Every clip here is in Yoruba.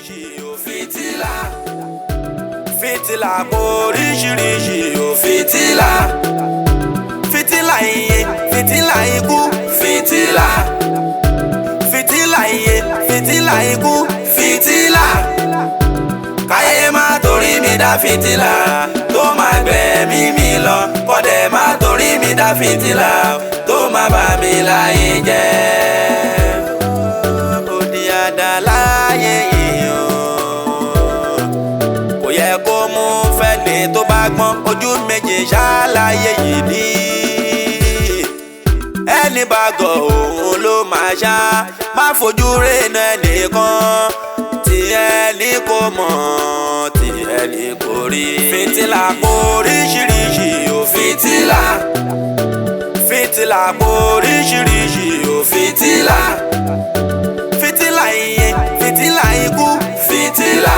Oríṣiríṣi ò fìtílà, fìtílà pọ̀ oríṣiríṣi ò fìtílà, fìtílà iye, fìtílà ikú, fìtílà, fìtílà iye, fìtílà ikú, fìtílà. Káyé má torí mi dá fìtílà tó máa gbẹ̀mí mi lọ, kọ́dẹ̀ má torí mi dá fìtílà tó máa bà mí láyé jẹ́. Òdì àdá láyé yìí o, kò yẹ kó mú fẹ́ni tó bá gbọ́n, ojú méjì ṣáláyé yìí ní. Ẹni bá gọ̀ òun ló máa ṣá, má fojú rénà ẹnìkan tí ẹni kò mọ̀, tí ẹni kò rí. Fìtílà pọ̀ oríṣiríṣi ò fìtílà, fìtílà pọ̀ oríṣiríṣi ò fìtílà, fìtílà iye, fìtílà ikú, fìtílà,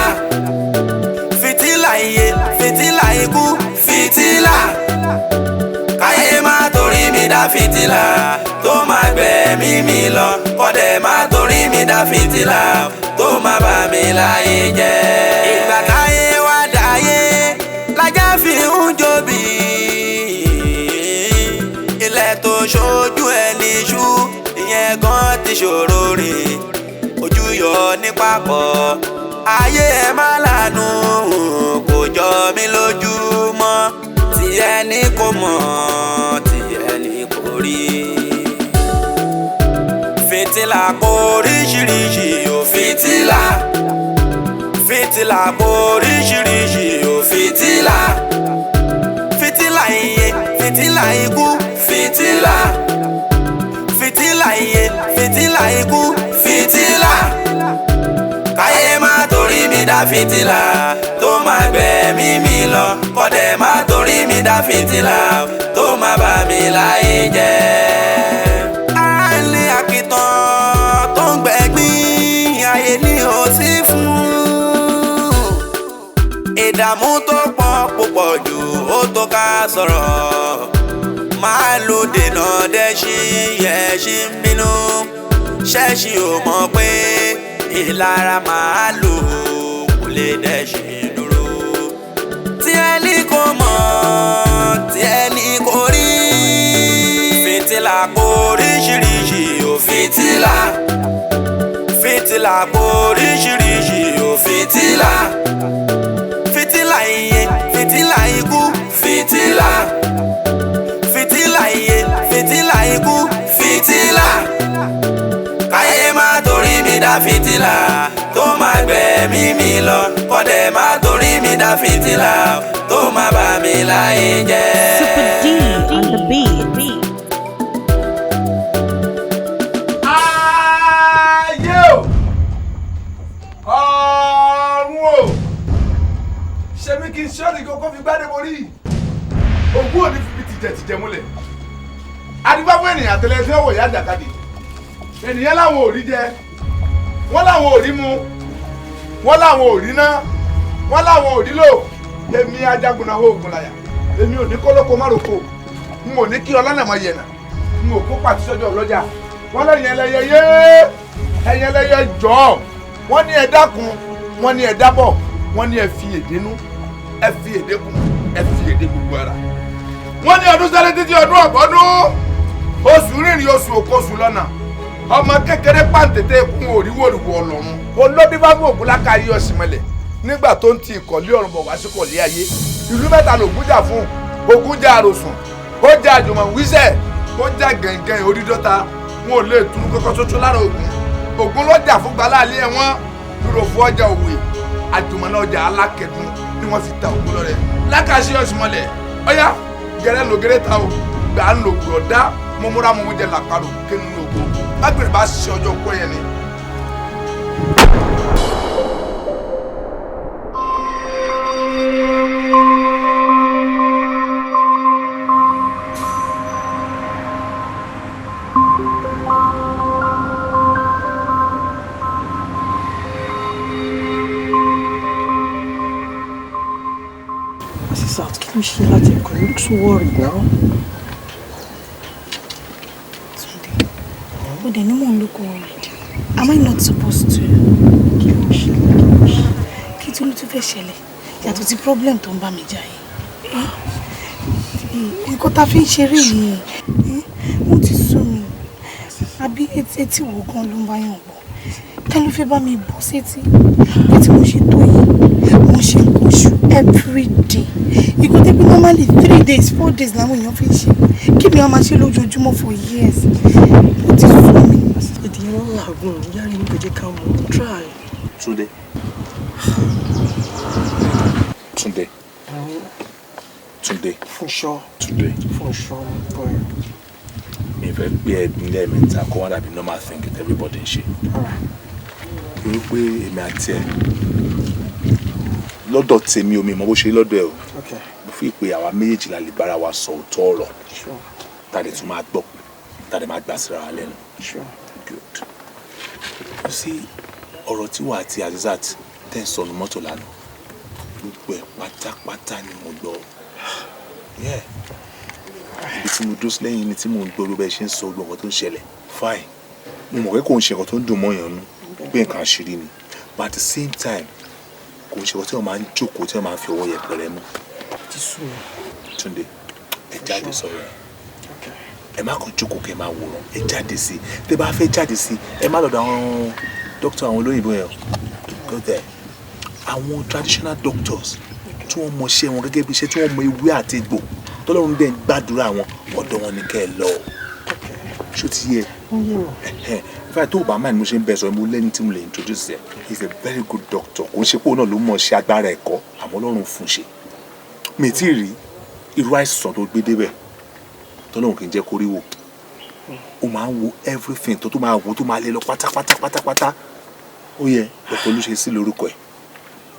fìtílà iye, fìtílà ikú, fìtílà. Káyé má torí mi dá fìtílà tó máa gbẹ̀mí mi lọ, kọ́dẹ̀ má torí mi dá fìtílà tó máa bà mí láyé jẹ́. Ìgbà táyé wá dáyé lájà fi ń jobi, ilẹ̀ tó ṣojú ẹni ṣú ìyẹn gan ti ṣòro rìn, ojú yọ ní papọ̀ ayé ẹ má lànà, kò jọ mí lójú mọ́, tí ẹni kò mọ̀, tí ẹni kò rí. Fìtílà pọ̀ oríṣiríṣi ò fìtílà, fìtílà pọ̀ oríṣiríṣi ò fìtílà, fìtílà iye, fìtílà ikú, fìtílà, fìtílà iye, fìtílà ikú, fìtílà. Káyé má torí mi dá fìtílà tó máa gbẹ̀mí mi lọ, kọ́dẹ̀ má torí mi dá fìtílà tó máa bà mí láyé jẹ́. Àlẹ́ àkìtàn tó ń gbẹ̀gbín ayé ni ó sì fún. Ìdààmú tó pọ̀ púpọ̀ jù ó tó ká sọ̀rọ̀. Máa lo dènà dẹ́ṣin ẹ̀ṣin ń bínú. Ṣẹ́ṣin ò mọ̀ pé ìlara máa lò kò lè dẹ́ṣin dúró. Tí ẹni kò mọ̀, tí ẹni kò rí. Fìtílà pọ̀ oríṣiríṣi ò fìtílà, fìtílà pọ̀ oríṣiríṣi ò fìtílà, fìtílà iye, fìtílà ikú, fìtílà, fìtílà iye, fìtílà ikú, fìtílà. Káyé má torí mi dá fìtílà tó máa gbẹ̀mí mi lọ, kọ́dẹ̀ má torí mi dá fìtílà tó máa bà mí láyé jẹ́. Super D on the beat. Ayé o, ọ̀run o, ṣe mí kí n ṣọ́ọ̀nì kókó fi gbádé borí ogún òní fi tìjẹ̀tìjẹ̀ múlẹ̀. Adigbá fún ènìyàn àtẹlẹ tí wọ́n wò yá jàkadì. Ènìyàn láwọn ò rí jẹ, wọ́n láwọn ò rí mu, wọ́n láwọn ò rí ná, wọ́n láwọn ò rí lò. Èmi ajagunna oògùn láyà, èmi ò ní kólókó márùkò, n ò ní kí ọlọ́nà mọ yẹ̀nà, n ò kó pàtí sọ́jọ́ ọlọ́jà. Wọ́n lẹ́yìn ẹlẹ́yẹ yé, ẹ̀yìn ẹlẹ́yẹ jọ̀ọ́, wọ́n ní ẹ dákun, wọ́n ní ẹ dábọ̀, wọ́n ní ẹ fi èdè nú, ẹ fi èdè kún, ẹ fi èdè gbogbo ara. Wọ́n ní ọdún sáré títí ọdún ọ̀bọ́dún, oṣù rìnrìn oṣù òkóṣù lọ́nà, ọmọ kékeré pàǹtẹ̀tẹ̀ kún òríwòrìwò ọlọ́run. Olódìbágbò ògúnláka yí ọ̀sìn mọ́lẹ̀ nígbà tó ń ti ìkọ̀lé ọ̀run bọ̀ wá sí kọ̀lé ayé. Ìlú mẹ́ta lògùn jà fún, Ògún jà àròsùn, ó jà àjùmọ̀ wíṣẹ̀, ó jà gẹ̀ǹgẹ̀ orídọ́ta, wọn ò lè tunu kọ́kọ́ ṣoṣo lára Ògún. Ògún ló jà fún gbaláàlẹ́ ẹ̀wọ̀n, ìròfò ọjà òwe, àjùmọ̀nà ọjà alákẹ̀dùn ni wọ́n fi ta Ògún lọ́rẹ. Lákàṣí ọ̀sìn mọ́lẹ̀, ọ̀yá gẹ̀rẹ́ lògèrè ta o, gbà ń lò gbùrọ̀ dá, mọ́múra mọ́mú jẹ làpárò kéwìn ògo. Bágbèrè bá ṣe ọjọ́ kó yẹn ni. Mrs. Out, kí ló ṣe láti ẹ̀kọ́? You look so worried now. Túndé, ó dẹ̀ ní mò ń look worried. Am I not supposed to? Kí ló ṣe? fẹ́ ṣẹlẹ̀ yàtọ̀ tí problem tó ń bá mi jà yìí? Nǹkan tá a fi ń ṣeré yìí, wọ́n ti sú mi. Àbí etí wo gan ló ń bá yàn gbọ́? Ká ló fẹ́ bá mi bọ́ sétí? Bí tí mo ṣe tó yìí, mo ṣe nǹkan oṣù every day. Ìkó tẹ́ pé normally 3 days, 4 days làwọn èèyàn fi ń ṣe. Kí mi wá máa ṣe lójoojúmọ́ for years? Ó ti sú mi. Èdè yẹn ń làágùn, ìyá rí ní kò jẹ́ ká mọ̀. Try. Túndé. Túndé. Túndé. Fúnṣọ́. Túndé. Fúnṣọ́, boy. Mi fẹ́ pé ẹ ní ẹ̀mẹ́ta kó wọ́n dàbí normal thing that everybody ń ṣe. Torí pé èmi àti ẹ lọ́dọ̀ tèmi, omi mọ bó ṣe lọ́dọ̀ ẹ o. Mo fi pé àwa méjèèjì la lè bára wa sọ òótọ́ ọ̀rọ̀. Ta lè tún máa gbọ́, ta lè máa gbà síra wa lẹ́nu. Good. You see, ọ̀rọ̀ tí wà àti Azizat tẹ́ ń sọnù mọ́tò lánàá, gbogbo ẹ̀ pátápátá ni mo gbọ́. Yeah. Ibi tí mo dúró sí lẹ́yìn ni tí mò ń gbọ́ ló bẹ́ẹ̀ ṣe ń sọ gbogbo nǹkan tó ń ṣẹlẹ̀. Fine. Mo mọ̀ pé kò ń ṣe nǹkan tó ń dùn mọ́yàn nú, pé nǹkan àṣírí ni. But at the same time, kò ń ṣe nǹkan tí wọ́n máa ń jókòó tí wọ́n máa ń fi ọwọ́ yẹpẹrẹ mú. Ti sú mi. Túndé, ẹ jáde sọ̀rọ̀ ẹ̀. Ẹ má kàn jókòó kẹ́ máa wòran, ẹ jáde sí i. Tẹ́ bá fẹ́ jáde sí i, ẹ má lọ́dọ̀ àwọn doctor, àwọn olóyìnbó yẹn o. Go there. Àwọn traditional doctors tí wọ́n mọ iṣẹ́ wọn gẹ́gẹ́ bí iṣẹ́, tí wọ́n mọ ewé àti egbò, tọ́lọ́run dẹ̀ ń gbàdúrà wọn, ọ̀dọ̀ wọn ni kẹ́ ẹ lọ. Ṣó ti yẹ? In fact, tó o bá máa ní mo ṣe ń bẹ sọ, mo lẹ́ni tí mo lè introduce ẹ. He is a very good doctor. Kò ń ṣe pé òun náà ló mọ̀ ṣe agbára ẹ̀kọ́, àmọ́ Ọlọ́run fún un ṣe. Mi tí ì rí irú àìsàn tó gbé débẹ̀ tọ́lọ́run kì í jẹ́ kó rí wò. Ó máa ń wo everything tó máa wo, tó máa lé lọ pátápátá pátápátá. Ó yẹ Dr. Olúṣesí lórúkọ ẹ̀,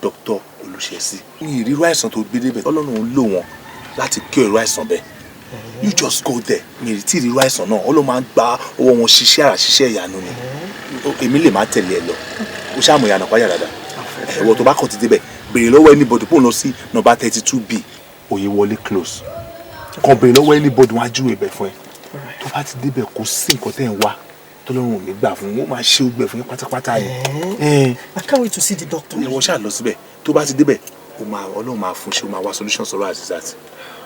Dr. Olúṣesí. Ní ìrírú àìsàn tó gbé débẹ̀, Ọlọ́run ń lò wọ́n láti kí irú àìsàn bẹ́ẹ̀. You just go there. Mi ì tí ìrírú àìsàn náà, Ọlọ́run máa ń gba ọwọ́ wọn ṣiṣẹ́ àrà, ṣiṣẹ́ ìyanu ni. Èmi lè má tẹ̀lé ẹ lọ. Ó ṣàmù ìyànà pàjá dáadáa. Ẹ̀wọ̀ tó bá kàn ti débẹ̀, béèrè lọ́wọ́ anybody pò ń lọ sí number 32B, Oyèwọlé Close. Kàn béèrè lọ́wọ́ anybody, wọn á júwèé ibẹ̀ fún ẹ. Tó bá ti débẹ̀, kò sí nǹkan tẹ́ ń wá tọ́lọ́run ò ní gbà fún wọn, máa ṣe ogbẹ̀ fún yín pátápátá ni. I can't wait to see the doctor. Ìwọ ṣáà lọ síbẹ̀. Tó bá ti débẹ̀, ó máa, Ọlọ́run máa fún ṣe, ó máa wá solution sọ̀rọ̀ Azizat.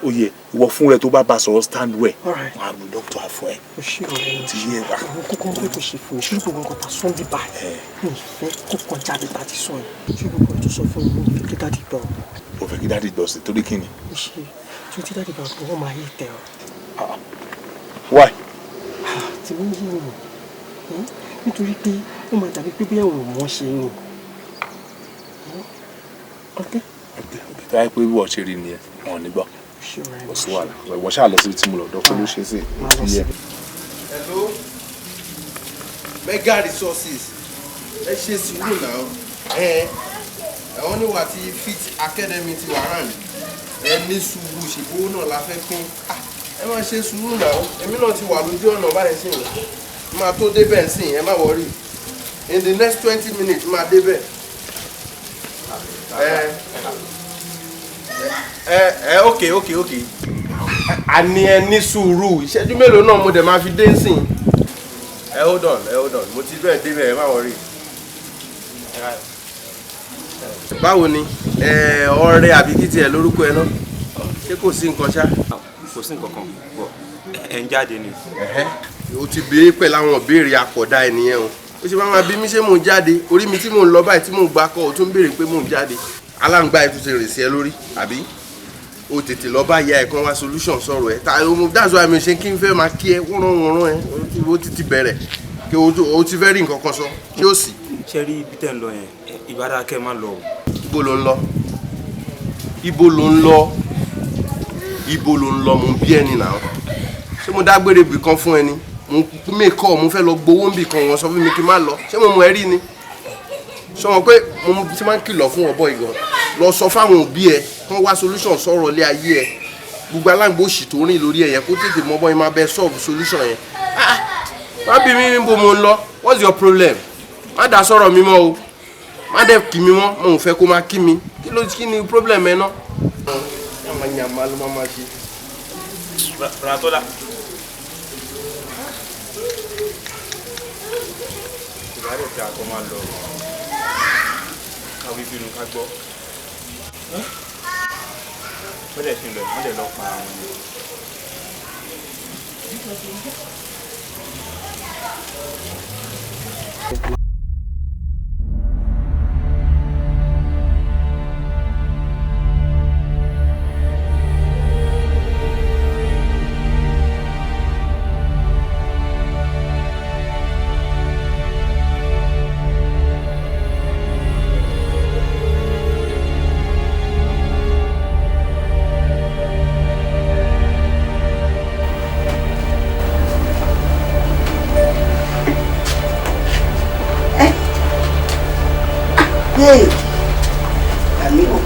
Ó yẹ ìwọ fún rẹ, tó bá bá sọ̀rọ̀, stand well. Wọn á mú doctor fún ẹ. O ṣe, ọ̀rẹ́ mi. Ti yé wa. Àwọn kókó ń pẹ́ kò ṣe fún mi. Ṣé gbogbo nǹkan ta sún bí báyìí? Mi ì fẹ́ kó kọjá bí ta ti sọ yìí. Ṣé gbogbo ẹ̀ tó sọ fún mi, mi ì fẹ́ kí daddy gbọ́. O fẹ́ kí daddy gbọ́ sí torí kí ni? O ṣe tí tí daddy bá gbọ́, wọ́n máa yé tẹ̀ ọ́. Why? Tí mi yé mi, nítorí pé ó máa dàbí pé bóyá òun mọ̀ ṣe ni. Okay. Tó yẹ pé bí wọ́n ṣe rí nìyẹn, wọn ò ní gbọ́. Kò sí wàhálà. Ìwọ ṣáà lọ síbi tí mo lọ, dọ́kọ́ ló ṣe sí. Hello, Mega Resources, ẹ ṣe sùúrù náà. Ẹ àwọn oníwà tí Fit Academy ti wà rán, ẹ ní sùúrù. Ṣèbó náà la fẹ́ pín. Ẹ máa ṣe sùúrù náà. Èmi náà ti wà lójú ọ̀nà báyìí sí i, máa tó débẹ̀ sí i. Ẹ má worry, in the next 20 minutes máa débẹ̀. Ẹ ok, àní ẹ ní sùúrù, ìṣẹ́jú mélòó náà mo dẹ̀ máa fi dé nsìn. Ẹ hold on, ẹ hold on, mo ti bẹ́ẹ̀ débẹ̀, ẹ má worry. Báwo ni ẹ, ọ̀rẹ́ àbí kí tiẹ̀ lórúkọ ẹ náà? Ṣé kò sí nǹkan ṣá? Kò sí nǹkan kan bọ̀, ẹ ń jáde ni. O ti béèrè pẹ̀lú àwọn ìbéèrè àkọ́dá ẹnìyẹn o. Ó ṣe máa ma bí mi ṣé mò ń jáde? Orí mi tí mò ń lọ báyìí, tí mò ń gbà kọ́, o tún béèrè pé mò ń jáde. Aláǹgbá ẹ tún ti rìn sí ẹ lórí, àbí o tètè lọ bá ìyá ẹ kan wá solution sọ̀rọ̀ ẹ ta. That's why mi ṣe kí n fẹ́ máa kí ẹ wọ́nrán wọ́nrán. Ẹ o ti bẹ̀rẹ̀ kí o ti fẹ́ rí nǹkan kan sọ kí o sì. Ṣé rí ibi tẹ́ ń lọ yẹn, ìbára kẹ́ máa lọ o. Ibo ló ń lọ? Ibo ló ń lọ? Ibo ló ń lọ? Mo ń bí ẹni náà. Ṣé mo dágbére ibì kan fún ẹni? Mo mẹ́kọ̀, mo fẹ́ lọ gbowó níbì kan, wọ́n sọ fún mi kí n má lọ. Ṣé mo mọ ẹ rí ni? Sọ wọn pé mo ti máa ń kìlọ̀ fún ọ̀bọ ìgàn, lọ sọ fáwọn òbí ẹ kán wá solution sọ̀rọ̀ ilé ayé ẹ. Gbogbo aláǹgbó òṣì tó rìn lórí ẹ yẹn, kó tètè mọ bọ́ ẹ máa bẹ solve solution yẹn. Ah, má bí mi níbo mo ń lọ. What's your problem? Má dá sọ̀rọ̀ mi mọ́ o, má dẹ̀ kí mi mọ́. Mo ò fẹ́ kó má kí mi. Kí ló, kí ni problem ẹ náà? Yàmà yàmà ló má ṣe. Ratola. Ìbáraẹ̀ tí a kọ́ máa lọ, káwé bínú ká gbọ́. Wọ́n dẹ̀ ṣe ń lọ, wọ́n dẹ̀ lọ pa àwọn ènìyàn. Hey, amigo.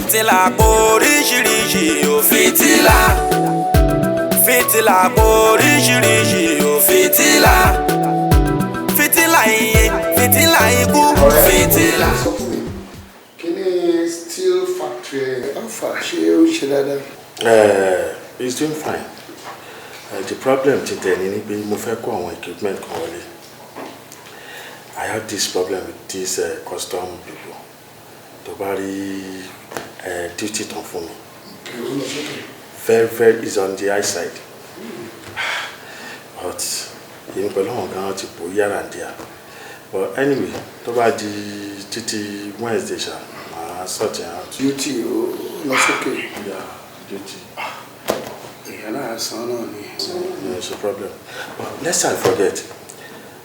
Fìtílà kó oríṣiríṣi ò fìtílà. Fìtílà kó oríṣiríṣi ò fìtílà. Fìtílà iye, fìtílà ikú, fìtílà. Kí ni steel factory Alpha ṣe ó ṣe dáadáa? It's doing fine. The problem ti tẹ̀ ní ni pé mo fẹ́ kó àwọn equipment kan wọlé. I have this problem with these custom people. Tó bá rí duty tán fún mi. Very very is on the high side. But èmi pẹ̀lú àwọn gan ti pò yàrá díà. But anyway, tó bá di títí Wednesday ṣá, màá sort it out. Duty ó lọ sókè. Yeah, duty. Èèyàn náà san náà ni. No, it's a problem. But let's not forget,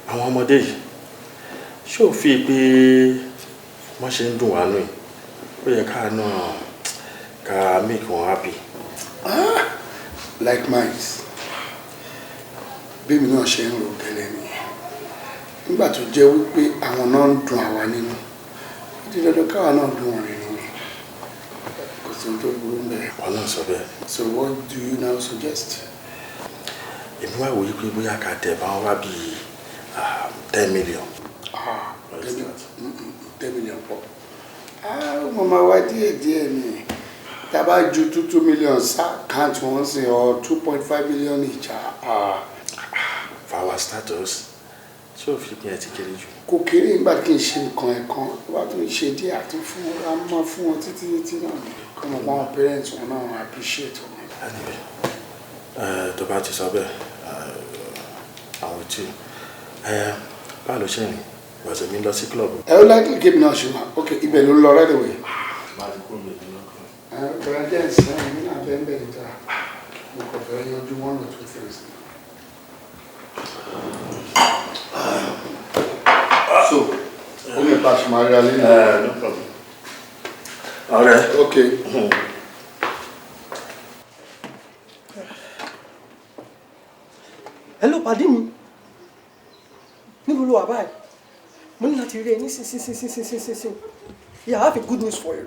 àwọn ọmọdé yìí, ṣé o fi pé wọ́n ṣe ń dùn wá nù yìí? Ó yẹ ká náà ká make wọn happy. Ah, like minds. Bí mi náà ṣe ń rò gẹ́lẹ́ nìyẹn. Nígbà tó jẹ́ wípé àwọn náà ń dùn àwa nínú, ó di dandan káwa náà dùn wọn nínú ni. Kò sí ohun tó burú mbẹ̀. Wọ́n náà sọ bẹ́ẹ̀. So what do you now suggest? Èmi wá wòye pé bóyá ká tẹ̀ bá wọn wá bíi 10 million. Ah, 10 million pọ̀. Ah, ó mọ̀ máa wá díẹ̀ díẹ̀ ni. Tá a bá ju 2 2 million sá count wọ́n sí or 2.5 million each. Ah. For our status, ṣé o fi pín ẹ ti kéré jù? Kò kéré nígbà tí kì í ṣe nǹkan ẹ̀kan tó bá tún ṣe díẹ̀ àtún fún wọn, a máa fún wọn títí títí náà ni. Kọ́ mọ̀ pé àwọn parents wọn náà appreciate wọn. Anyway, tó bá ti sọ bẹ́ẹ̀, àwọn tí báwo ló ṣe rìn? Bọ̀sẹ̀ mi lọ sí club. Ẹ ó láìpẹ́ kébì náà ṣe wà. Ok, ibẹ̀ ló ń lọ right away. Máa ti kúrò mi lọ club. Ẹ bẹ̀rẹ̀ jẹ́ ìsìn ẹ̀mí náà bẹ́ẹ̀ bẹ́ẹ̀ níta. Mo kàn fẹ́ yanjú one or two things. So, ó ní ìpa ṣe máa rí alẹ́ nìyẹn. No problem. Ọ̀rẹ́. Okay. Hello, pàdé mi. Níbo ló wà báyìí? Mo ní láti rí ẹ ní sínsínsínsínsínsín. Yeah, I have a good news for you.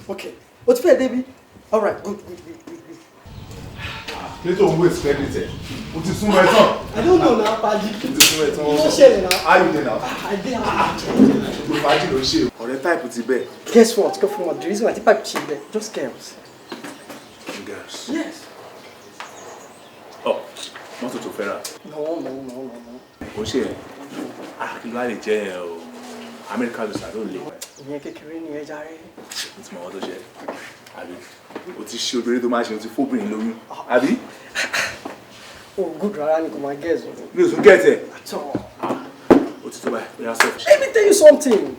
Okay. O ti fẹ́ débi? All right, good, good, good, good, good. Kí tó ń waste credit ẹ̀? O ti súnmọ́ ẹ tán. I don't know now, pàdé. O ti súnmọ́ ẹ tán. Kí ló ṣẹlẹ̀ náà? How you dey now? I dey. Gbogbo fàájì ló ń ṣe. Ọ̀rẹ́ type ti bẹ́ẹ̀. Guess what? Go for what? The reason why the pipe ṣe bẹ́ẹ̀, just girls. Girls. Yes. Ọ mọ́tò tó fẹ́ rà. No, no, no, no, no. Kò ṣe ẹ̀. Ah, kí ló wá lè jẹ́ ẹ o? Amẹ́ríkà ló sàdó lè. Ìyẹn kékeré ni ẹ jàre. Mo ti mọ ọwọ́ tó ṣe. Àbí o ti ṣe obìnrin tó máa ṣe, o ti fóbìnrin lóyún. Àbí? O good rárá ni kò máa gẹ̀ẹ́sì o. Mi ò tún gẹ̀ẹ́tẹ̀. Àtọ̀. Ó ti tó báyìí, ó yá sọ. Let me tell you something.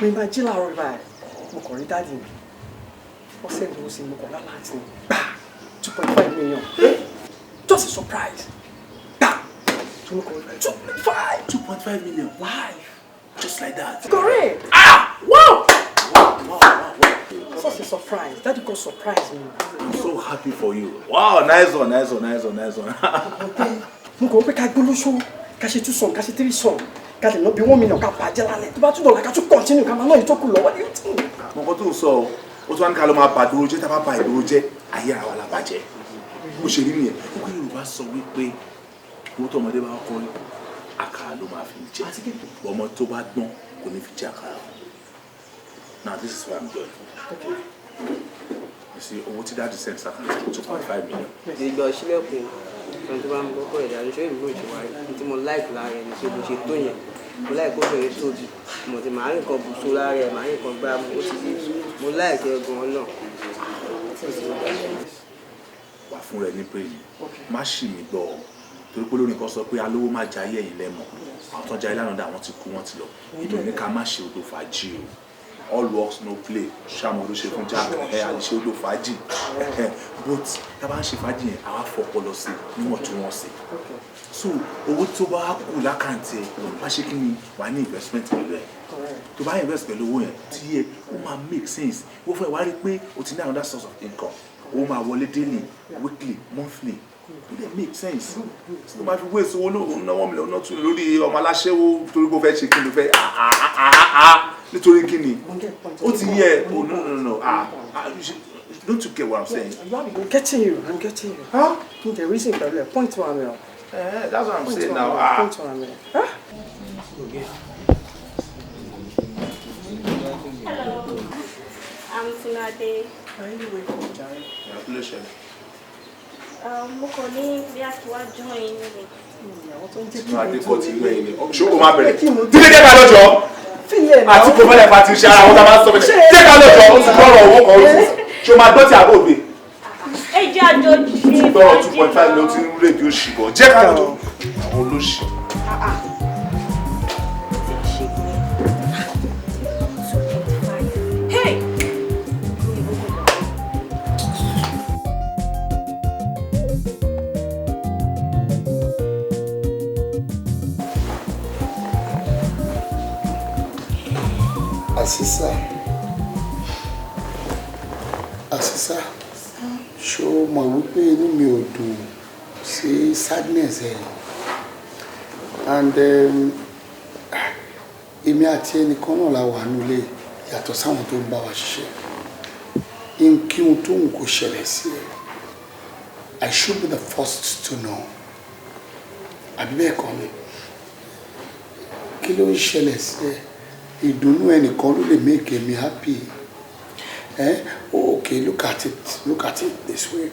Mo máa jí láàárọ̀ báyìí, mo kàn rí daddy mi. Wọ́n send owó sí mi, mo kàn lálá àti mi. Gbà 2.5 million. Just a surprise. Gbà tó mo kàn rí 2.5. 2.5 million. Live. Just like that. Correct. Ah! Wow! Wow. Such a surprise. Daddy come surprise me. I'm so happy for you. Wow, nice one, nice one, nice one, nice one. Mo kàn wọ́n pé ká gbólóṣó, ká ṣe two song, ká ṣe three song, ká lè ná bí 1 million, ká bàjẹ́ lálẹ́. Tó bá tún dọ̀la, ká tún continue, ká máa ná ìtókù lọ. What do you think? Mo kàn tó sọ o, ó tún wá ní ká ló máa bà dúró jẹ́. Tá a bá ba ìdúró jẹ́, ayé ara wa la bàjẹ́. Bó ṣe rí nìyẹn. Ó kọ́ Yorùbá sọ wípé owó tó ọmọdé bá kọ́ rí, àkàrà ló máa fi jẹ. Ọmọ tó bá gbọ́n kò ní fi jẹ àkàrà. Now this is where I'm going. You see, owó tí daddy send s'account, 2.5 million. Ìgbà òṣìlẹ̀kùn ẹni tó bá ń gbọ́kọ̀ ẹ̀dá ní sóyè mi ṣe wáyé ní tí mo like lára ẹni pé bó ṣe tó yẹn, mo like obìnrin tóbi, mo ti máa ń nǹkan bùsọ lára ẹ̀, máa ń nǹkan gbá mu, ó ti mo like ẹ̀ gan-an náà. Wà fún rẹ ní brain, má ṣì mí gbọ́ ọ, torí pé olórin kan sọ pé alówó má jayé ẹ̀yìn lẹ́mọ̀, àwọn tó ń jayé lánàá dà, wọ́n ti kú, wọ́n ti lọ. Èmi ò ní ká má ṣe odò fàájì o. All works no play, ṣàmù ló ṣe fún Jack ẹ, àlè ṣe odò fàájì ẹ, but tá a bá ń ṣe fàájì yẹn, àwa fọpọlọ sí níwọ̀ntúnwọ̀nsì. So owó tó bá kù l'account ẹ, wá ṣe kí ni wàá ní investment pẹ̀lú ẹ. Tó bá invest pẹ̀lú owó yẹn tí yẹ, ó máa make sense. Wọ́n fẹ́ wá rí pé o ti ní another source of income, owó máa wọlé daily, weekly, monthly. Ó dẹ̀ make sense. Tó máa fi waste owó lóhùn ná 1 million ná tún lórí ọmọ aláṣẹ́wó torí pé ó fẹ́ ṣe kí ló fẹ́, ah ah ah ah, nítorí kí ni? Ó ti yẹ. Oh, no, no, no, ah ah, don't you get what I'm saying? I'm getting you. I'm getting you. Huh? The reason pẹ̀lú ẹ̀ point one million. Eh, that's what I'm Point saying one now. million, Ah. point 1 million. Huh? Hello, I'm Tunade. Congratulations. Mo kàn ní bí a kí wá join yín ni. Tunade kọ́ ti gbẹ̀yìn ni. Ṣé o máa bẹ̀rẹ̀? Dídé, jẹ́ ká lọ́jọ́. Àti kò mọ́lẹ̀ fa ti ṣe ara àwọn tá a máa ń sọ fún mi. Jẹ́ ká lọ́jọ́, ó ti gbọ́rọ̀ owó kan, ó ti. Ṣé o máa gbọ́ tí àbó òde? Ẹ jẹ́ àjọ ṣe. Gbọ́rọ̀ 2.5 ló ti ń rédíò òṣì bọ̀. Jẹ́ ká lọ́jọ́. Àwọn olóṣì. Ah ah. Ṣe ní 2.5. Hey! Àṣìṣà, Àṣìṣà, ṣó mọ̀ wípé inú mi ò dùn sí sadness ẹ̀? And èmi àti ẹnìkan náà la wà nílé, yàtọ̀ sáwọn tó ń bá wa ṣiṣẹ́. Kí ohun tó ń kò ṣẹlẹ̀ sí ẹ, I should be the first to know, àbí bẹ́ẹ̀ kọ́ ni? Kí ló ń ṣẹlẹ̀ sí ẹ? Ìdùnnú ẹnìkan ló lè make me happy, eh? Okay, look at it, look at it this way.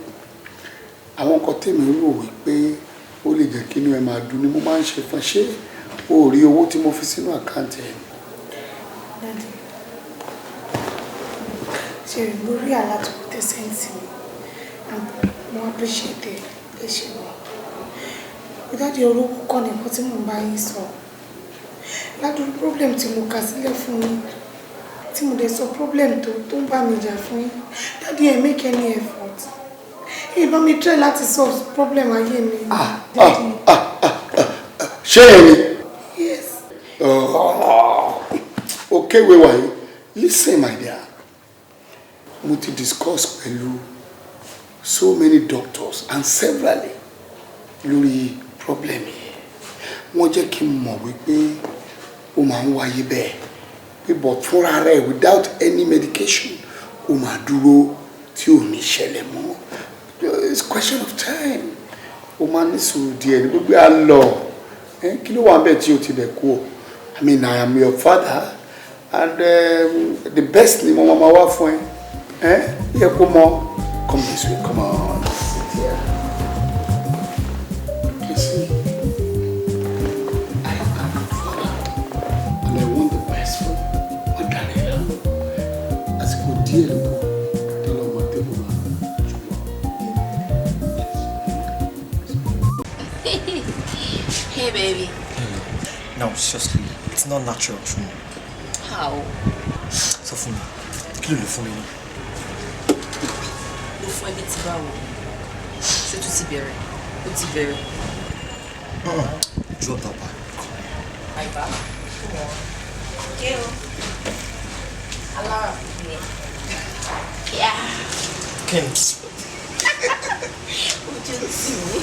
Àwọn nǹkan tèmi rò wípé ó lè jẹ́ kí inú ẹ máa dùn ni mo máa ń ṣe fún ẹ. Ṣé o ò rí owó tí mo fi sínú account ẹ? Daddy, ṣe rí, mo rí alert tẹ́ send sí mi and mo appreciate ẹ, ẹ ṣe wọ́n. Daddy, olówó kọ́ ni nǹkan tí mò ń bá yín sọ. Ládùúgbò problem tí mo kà sílẹ̀ fún yín, tí mo dẹ̀ sọ problem tó ń bá mi jà fún yín, Daddy, ẹ make any effort. Ẹ bá mi try láti solve problem ayé mi. Daddy. Ṣé ẹ ni? Yes. Okay, wíwá yìí, listen, my dear, mo ti discuss pẹ̀lú so many doctors and severally lórí problem yìí. Wọ́n jẹ́ kí n mọ̀ wípé ó máa ń wáyé bẹ́ẹ̀ pé, but fúnra rẹ̀, without any medication, ó máa dúró tí ò ní ṣẹlẹ̀ mọ́. It's question of time. Ó máa ní sùúrù díẹ̀ ní gbogbo à lọ. Kí ló wà ń bẹ̀ tí o ti bẹ̀ kú o? I mean, I am your father and the best ni mo máa wá fún ẹ. Yẹ kó mọ. Come this way, come on, sit here. Listen, I am your father and I want the best for you. Má dàrẹ́ láàmú, àsìkò díẹ̀ ló kù tọ́lọ́ ọmọ tẹ́lẹ̀ wá ṣùgbọ́n. baby. Now, seriously, it's not natural, true. How? Sọ fún mi, kí ló lè fún mi ní? Ló fún ẹbí ti báwo? Ṣé o tún ti bẹ̀rẹ̀? Ó ti bẹ̀rẹ̀. Drop that bag. Àìbá. Okay o. Alára mi. Yeah. Ken. Ojú tì mí.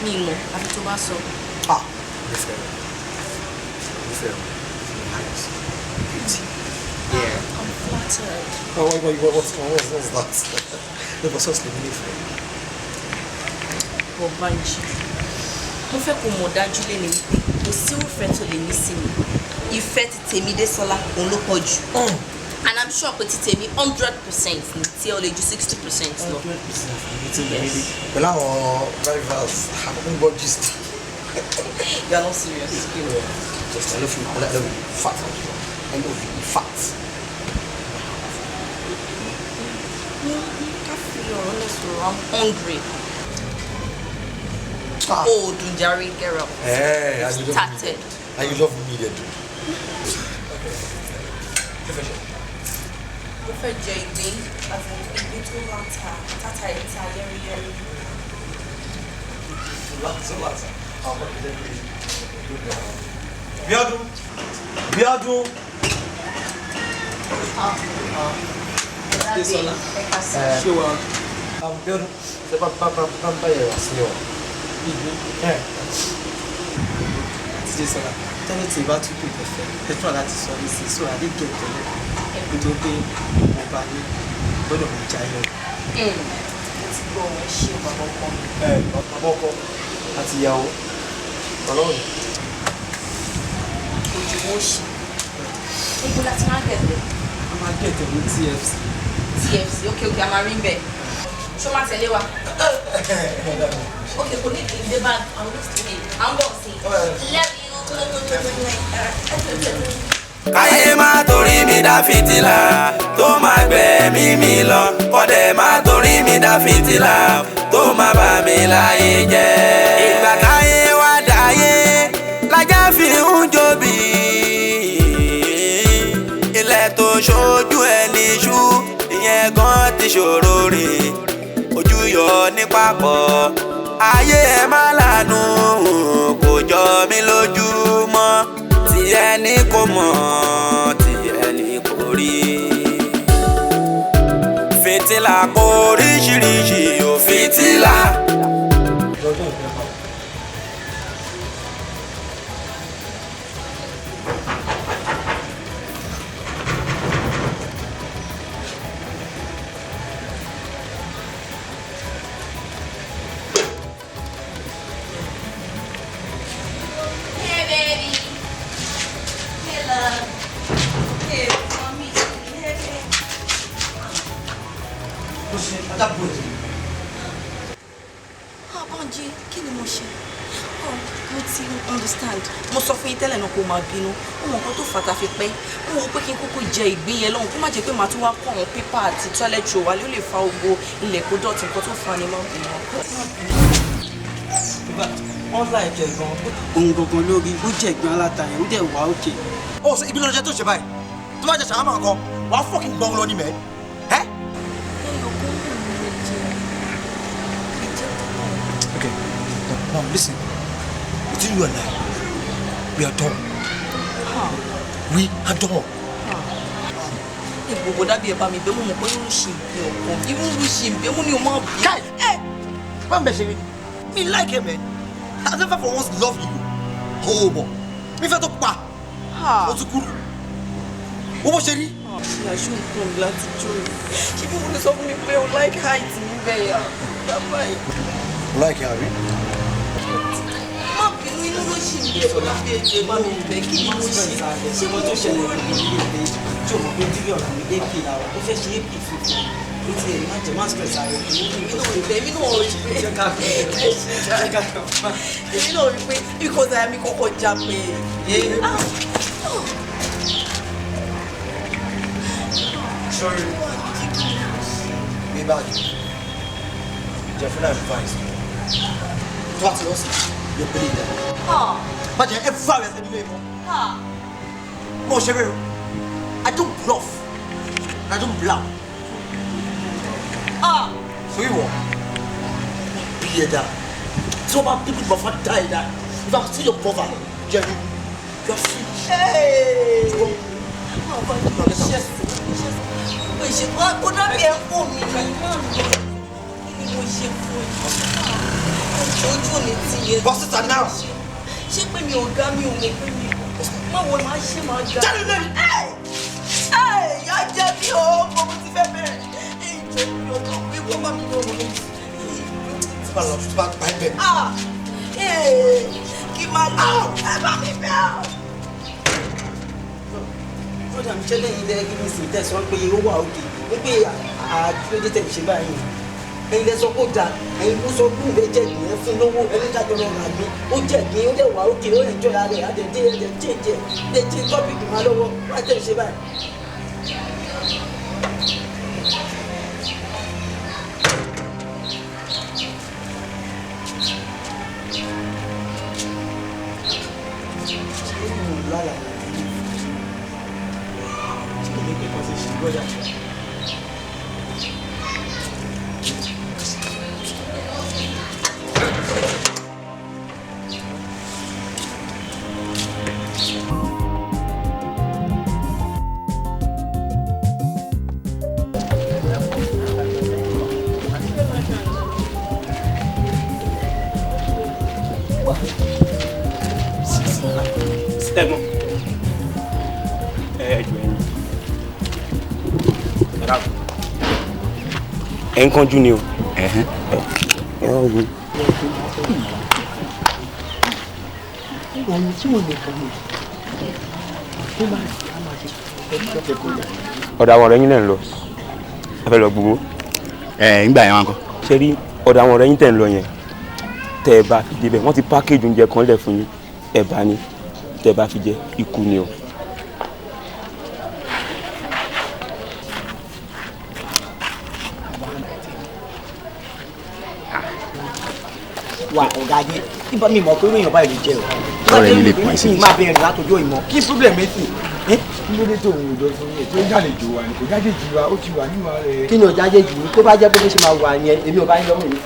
Mi mọ̀, àfi tó bá sọ. Ah, mo fẹ́ rẹ̀. Mo fẹ́ rẹ̀. Eyes. Beauty. Yeah. I'm flattered. Oh, wait, wait, what's that? No, but seriously, mo nífẹ̀ẹ́. But Banji, mo fẹ́ kó mọ̀ dájú lé ní wípé kò sí irúfẹ́ tó lè ní sí mi. Ìfẹ́ ti tèmi Désọlá òun ló pọ̀ jù. And I'm sure pé ti tèmi 100% ní tí ẹ lè ju 60% lọ. 100% ní ti tèmi dé. Pẹ̀lú àwọn rivals, àwọn ń gbọ́ gist. You are not serious. Just I love you, I love you, fat. I love you, fat. Ká fi ọ̀rọ̀ lẹ̀ sọ̀rọ̀, I'm hungry. Oh, Dunjari, get up. Hey, and you love started. Me. And you love me, then, dude. Mo fẹ́ jẹ ìgbín, àti ìgbín tó láta, tata ìta yẹ́rìyẹ́rì. Láta, àwọn ọmọ ìdílé Bíọ́dún. Bíọ́dún. Desola. Ṣé wàá? Bíọ́dún, ṣe bá bá bá bá yẹ̀ wá sílẹ̀ wá. Desola, tẹ́lẹ̀ tí ìbá tún pè tẹ̀fẹ́, petrol láti sọ ní sí, so I did get tẹ́lẹ̀. Nítorí pé mo bá ní gbọ́dọ̀ mo jayọ̀. Mo ti gbọ́ wọn ṣe bàbá ọkọ mi. Bàbá ọkọ àti ìyàwó. Ọlọ́run. Ojú wo ṣe? Ibo la ti máa gẹ̀tẹ̀? A máa gẹ̀tẹ̀ ní TFC. TFC, okay, okay, a máa rí ń bẹ̀. Ṣé o máa tẹ̀lé wa? Okay, kò ní ìdílé bá àwọn olùsìn à ń bọ̀ sí. Love you. Káyé má torí mi dá fìtílà tó máa gbẹ̀mí mi lọ, kọ́dẹ̀ má torí mi dá fìtílà tó máa bà mí láyé jẹ́. Ìgbà táyé wá dáyé lájà fi ń jobi, ilẹ̀ tó ṣojú ẹni ṣú ìyẹn gan ti ṣòro rè, ojú yọ ní papọ̀ ayé ẹ má lànà kò jọ mí lójú mọ́. Tí ẹni kò mọ̀, tí ẹni kò rí. Fìtílà kò oríṣiríṣi ò fìtílà. Hey, baby. Hey, love. Hey, mommy. Hey, baby. Ah, Banji, kí ni mo ṣe? Oh, mo ti understand. Mo sọ fún yín tẹ́lẹ̀ náà kó máa bínú. Ó mọ nǹkan tó fà tá a fi pẹ́. Mo wò pé kí n kúkú jẹ ìgbín yẹn lọ́hùn. Kó má jẹ́ pé màá tún wá kó àwọn pépà àti toilet roll wálé. Ó lè fa gbogbo ilẹ̀ kó dọ̀tí nǹkan tó fà ni má bínú. Wọ́n láìpẹ́ gan. Òun gangan lórí, ó jẹ́ ìgbín aláta yẹn, ó dẹ̀ wá òkè. Ó sọ ibi lọ́jọ́ tó ṣe báyìí. Tó bá jẹ ṣàhámà kan, wàá fọ́ọ̀kì gbọ́n lọ ní mẹ́. Okay, now listen. Between you and I, we are done. We are done. Gbogbo dábìí ẹ̀ bá mi bẹ́ mo mọ̀ pé irú ṣì ń bí ọkọ mi. Irú ṣì ń bí mo ní o máa bí. Kai! Báwo bẹ ṣe rí? Mi like ẹ man. I never for once loved you. Oh, boy. Mi fẹ́ tó pa. Ó tún kúrú. Ó bó ṣe rí. Ìyá ṣó ń tàn mí láti jó yìí. Ṣé bí mo lè sọ fún mi pé o like height mi bẹ́ẹ̀ yà? Bàbá yìí. O like ẹ àbí? Má bínú inú ló ṣì ń bí ẹ̀kọ́ lábẹ́ ẹ̀jẹ̀ bá mi bẹ̀ kí ni mo ṣe? Ṣé mo tó ṣẹlẹ̀ ní ilé ìgbé tí o mọ̀ pé dídí ọ̀nà mi AP làwọn ó fẹ́ ṣe AP funfun ó ti ẹ̀ má jẹ́ má stress ààrẹ. Èmi náà rí pé èmi náà rí pé Jẹ́ ká fi jẹ́ ká fi èmi náà rí pé because àyà mi kọ́kọ́ já pé. Sorry. Mi báàgì. Jẹ́ fún advice. Tó bá ti lọ sí, yóò pélé ìdá. Má jẹ́ ẹ fà rẹ̀ sẹ́ni lé mọ́. Mo ṣeré o. I don't bluff. I don't bluff. Sórí wọ̀, bí ẹ̀dá. Tí wọ́n bá bí bí bàfá dá ẹ̀dá. If I'm still your brother, Jerry, you are free. Kó dábì ẹ̀ ń wò mí ní má lọ. Kí ni mo ṣe fún ẹ? Ojú ò ní ti yẹ. Bọ́ síta náà. Ṣé pé mi ò ga mi ò mọ̀ pé mi ò má wo máa ṣe máa ga. Jáde lẹ́nu. Ìyá jẹ mí o, mo ti fẹ́ bẹ̀rẹ̀. Ìjọ mi ò kàn pé wọ́n bá mi lọ wọ̀. Tí bá lọ, tí bá pa ẹ bẹ́ẹ̀. Kí máa lọ, ẹ bá mi bẹ̀ ọ́. Brother mi ṣẹlẹ̀ yìí lẹ́yìn kí n sì tẹ̀sán pé ó wà òkè wípé àdúródé tẹ̀lé ṣe báyìí. Ẹ̀yin lẹ sọ kó da, ẹ̀yin ló sọ kó ìwé jẹ̀gbìn ẹ fún lówó ẹni kájọ lọ rà mí. Ó jẹ̀gbìn, ó dẹ̀ wà òkè, ó ẹ̀jọ́ ara rẹ̀, àdẹ̀dẹ̀ ẹ̀dẹ̀ jẹ̀jẹ̀ lè jẹ́ tọ́pìkì máa lọ́wọ́, wá tẹ̀lé ṣe báyìí. Ẹ̀gbọ́n, ẹ jọ̀ọ́, ẹ̀yin ẹ ń kánjú ni o. Ọ̀hún tí wọ́n nìkan ni ó máa ṣe á máa ṣe Ọ̀dọ̀ àwọn ọ̀rẹ́ yín náà ń lọ, a fẹ́ lọ gbowó. Ẹ ńgbà yẹn wá ń kọ́. Ṣé rí ọ̀dọ̀ àwọn ọ̀rẹ́ yín tẹ̀ ń lọ yẹn, tẹ́ ẹ bá fi débẹ̀, wọ́n ti pákéjì oúnjẹ kan lẹ̀ fún yín, ẹ̀bà ni, tẹ́ ẹ bá fi jẹ, ikú ni o. Wà ọ̀gá ajé, nígbà mi mọ̀ pé èèyàn báyìí lè jẹ o. Ọ̀rẹ́ mi lè pọ̀ ẹ́ sí. Máa bẹ̀rẹ̀ látọjọ́ ìmọ̀. Kí problem ẹ sì? Kí ló dé tó òun ò jọ sọ yẹn tí ó jáde jù wá ni kò jáde jù wá, ó ti wà níwà rẹ̀. Kí ni ọjà jẹ́ jù ní? Tó bá jẹ́ pé bó ṣe máa wà yẹn, èmi ò bá yín lọ́mọ mi.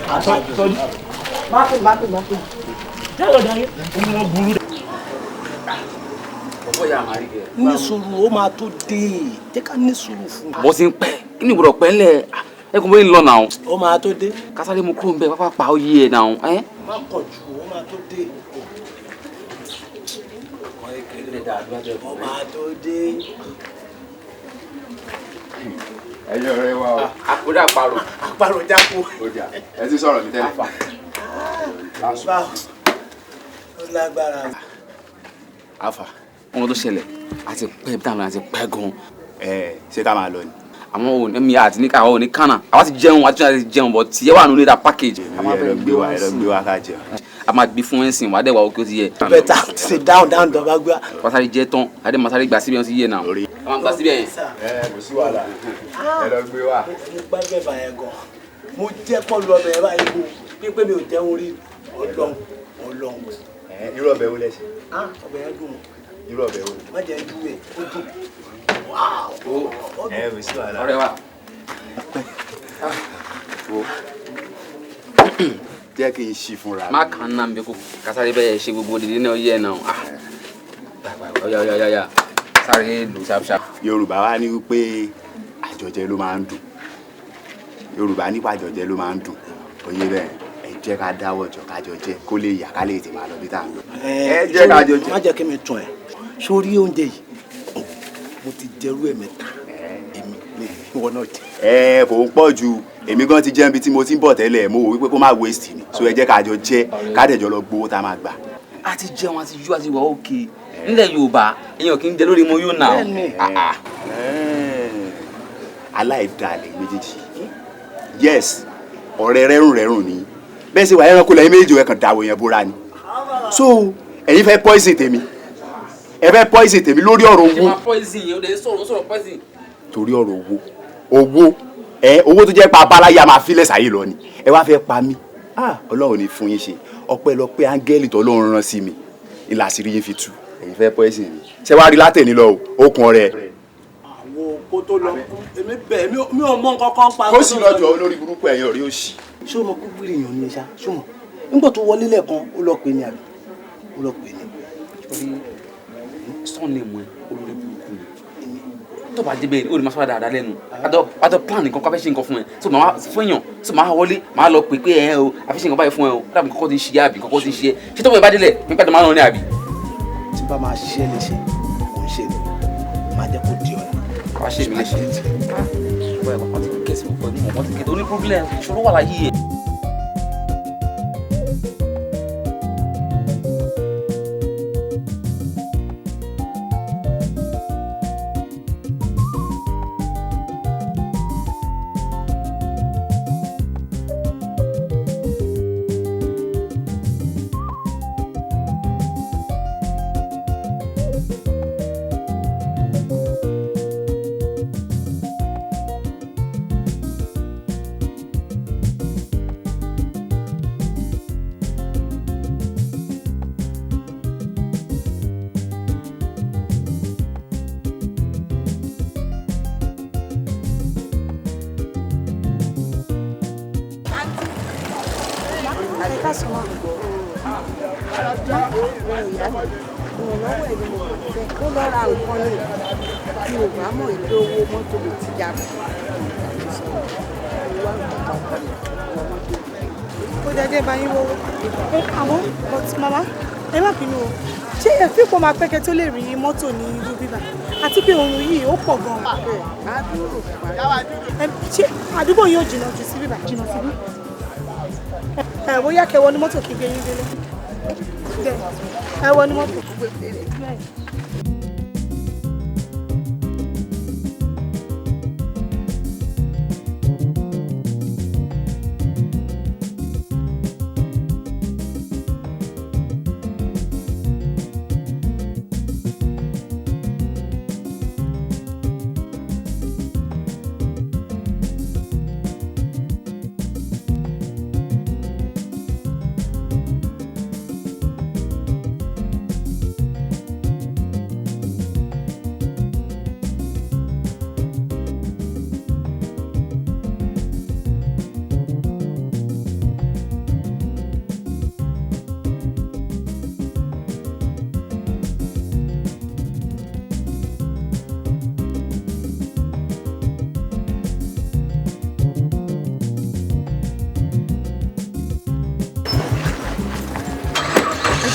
Má pè, má pè, má pè. Dáyọ̀ dáyọ̀, omi wọn burú. Ní sùúrù, ó máa tó dé, jẹ́ ká ní sùúrù fún un. Bó ti ń pẹ́, kí ni ìgbọ́dọ̀ pẹ́ ńlẹ̀? Ẹ kò bóyá ń lọ náà. Ó máa tó dé. Kásáré mu kúrò ń bẹ pápá pa ó yé ẹ náà. Má kàn jù, ó máa tó dé. Ó máa tó dé. Ẹ̀yin ọ̀rẹ́ wa o. Àkúrẹ́ àparò. Àparò jáko. Ọjà ẹ ti sọ̀rọ̀ mi tẹ́lẹ̀. Báwo ó lágbára. Afa. Ohun tó ṣẹlẹ̀, àti pẹ́ bí táwọn àti pẹ́ gan. Ẹ ṣé ká máa lọ ni? Àmọ́ òní mi àti ní káwọn òní kánà, àwa ti jẹun, àti ti jẹun bọ̀ tí ẹ wà nínú ìdá package. Ẹ lọ gbé wa, ẹ lọ gbé wa ká jẹun. A máa gbé fún ẹ̀sìn wàá dẹ̀ wà òkè ó ti yẹ. Better sit down down dọ̀bá gbé wa. Wàá sáré jẹ tán, adé máa sáré gbà síbẹ̀ ó ti yẹ náà. A máa gbà síbẹ̀ yẹn. Ẹ kò sí wàhálà, ẹ lọ gbé wa. Mo gbàgbé bàyẹn gan. Mo jẹ́ pọ́ọ̀lù ọbẹ̀ yẹn báyìí kó pípé mi ò jẹun rí. Ọlọ́run, Ọlọ́run. Irú ọbẹ̀ wo lẹ ṣe? Ọbẹ̀ yẹn dùn. Irú ọbẹ̀ wo? Má jẹ́ ju ẹ̀, ó dùn. Ẹ kò sí wàhálà. Ọ̀rẹ́ wa. Jẹ́ kí n ṣí fúnra mi. Má kàn án náà bí kò kásáré bẹ́ẹ̀ ṣe gbogbo dídí náà yẹ náà. Ọ̀yà ọ̀yà ọ̀yà sáré lù ṣàpṣàp. Yorùbá wa ní wípé àjọjẹ ló máa ń dùn. Yorùbá nípa àjọjẹ ló máa ń dùn. Oyè bẹ́ẹ̀, ẹ jẹ́ ká dáwọ́ jọ kájọ jẹ kó lè yà ká lè tè máa lọ bí tá à ń lọ. Ẹ jẹ́ ká jọ jẹ. Má jẹ́ kí mi tún ẹ̀. Sórí oúnjẹ yìí, mo ti jẹrú ẹ̀ mẹ́ta, èmi lè ìwọ náà jẹ. Ẹ kò ń pọ̀ ju, èmi gan ti jẹun bí tí mo ti ń bọ̀ tẹ́lẹ̀, mo wò wípé kó má waste ni, so ẹ jẹ́ ká jọ jẹ ká dẹ̀ jọ lọ gbowó tá a máa gbà. A ti jẹun, a ti yó, a ti wà òkè. Nílẹ̀ Yorùbá, èèyàn kì í jẹ lórí mo yóò nà. Aláìdálẹ̀ méjèèjì, yes, ọ̀rẹ́ rẹ́rùn rẹ́rùn ni bẹ́ẹ̀ sì wà, ẹranko lẹ́yìn méjèèjì, ẹ̀ kàn dáwọ̀ yẹn bóra ni. So ẹ̀yin fẹ́ poison tèmi, ẹ fẹ́ poison tèmi lórí ọ̀rọ̀ Ṣé owó. máa poison yẹn, ó lè sọ̀rọ̀ sọ̀rọ̀ poison. Torí ọ̀rọ̀ owó, owó ẹ, owó tó jẹ́ pa abáláyé a máa fi lẹ́sàáyé lọ ni, ẹ wá fẹ́ pa mí. Ah, Ọlọ́run ní fún yín ṣe. Ọpẹ́lọpẹ́ áńgẹ́lì tó Ọlọ́run rán sí mi ìlà àṣírí yín fi tú. Ẹ̀yin fẹ́ poison mi, ṣé wàá rí látẹ̀ní lọ o, okùn ọ̀rẹ́. Àwọn kó tó lọ, èmi bẹ̀, mi ò mọ nǹkan kan pa. Kó sì lọ́jọ́ olórí burúkú, ẹ̀yin ọ̀rẹ́ òṣì. Ṣé o mọ kó gbére èèyàn ní ṣá? Ṣé o mọ nígbà tó wọlé lẹ́ẹ̀kan, ó lọ pè ní àbí ó lọ pè ní. Sọ́ọ̀nì mọ̀ ẹ́, olórí burúkú ni. Tó bá débẹ̀, ó lè máa sọ dáadáa lẹ́nu. Àtọ plan nǹkan káfẹ́ ṣe nǹkan fún ẹ, so màá fún èèyàn, so màá wọlé, màá lọ pè pé ẹ o, àfi ṣe nǹkan báyìí fún ẹ o, dàbí kọ́kọ́ ti ń ṣe àbí kọ́kọ́ ti ń ṣe ẹ, ṣé tọ́wọ́ ẹ bá délẹ̀ nípa tó máa ń lọ ní àbí. Tí bá máa ṣiṣẹ́ léṣe, kò ń ṣe ni máa jẹ́ kó di ọ̀la. Wàá ṣe mí léṣe. Wọ́n ti kẹ́sì púpọ̀, wọ́n ti kẹ́sì, ó ní problem, ìṣòro wà láyé ẹ̀. Ìrànlọ́wọ́ ẹ̀ ni mo kàn fẹ́ kó lọ ra nǹkan ní tí ò bá mọ̀ ìpé owó mọ́tò ló ti yá. Ó jẹjẹ bá yín wọ́wọ́ àmọ́, but mama, ẹ má bínú o, ṣé ẹ fi pọ̀ máa pẹ́kẹ́ tó lè rí mọ́tò ní irú bíbá, àti pé oorun yìí ó pọ̀ gan-an? Ṣé àdúgbò yóò jìnnà jù sí bíbá, jìnnà síbí? Ẹ bóyá kẹ́ wọnú mọ́tò kí n gbé yín délé. Ẹ wọnú mọ́tò.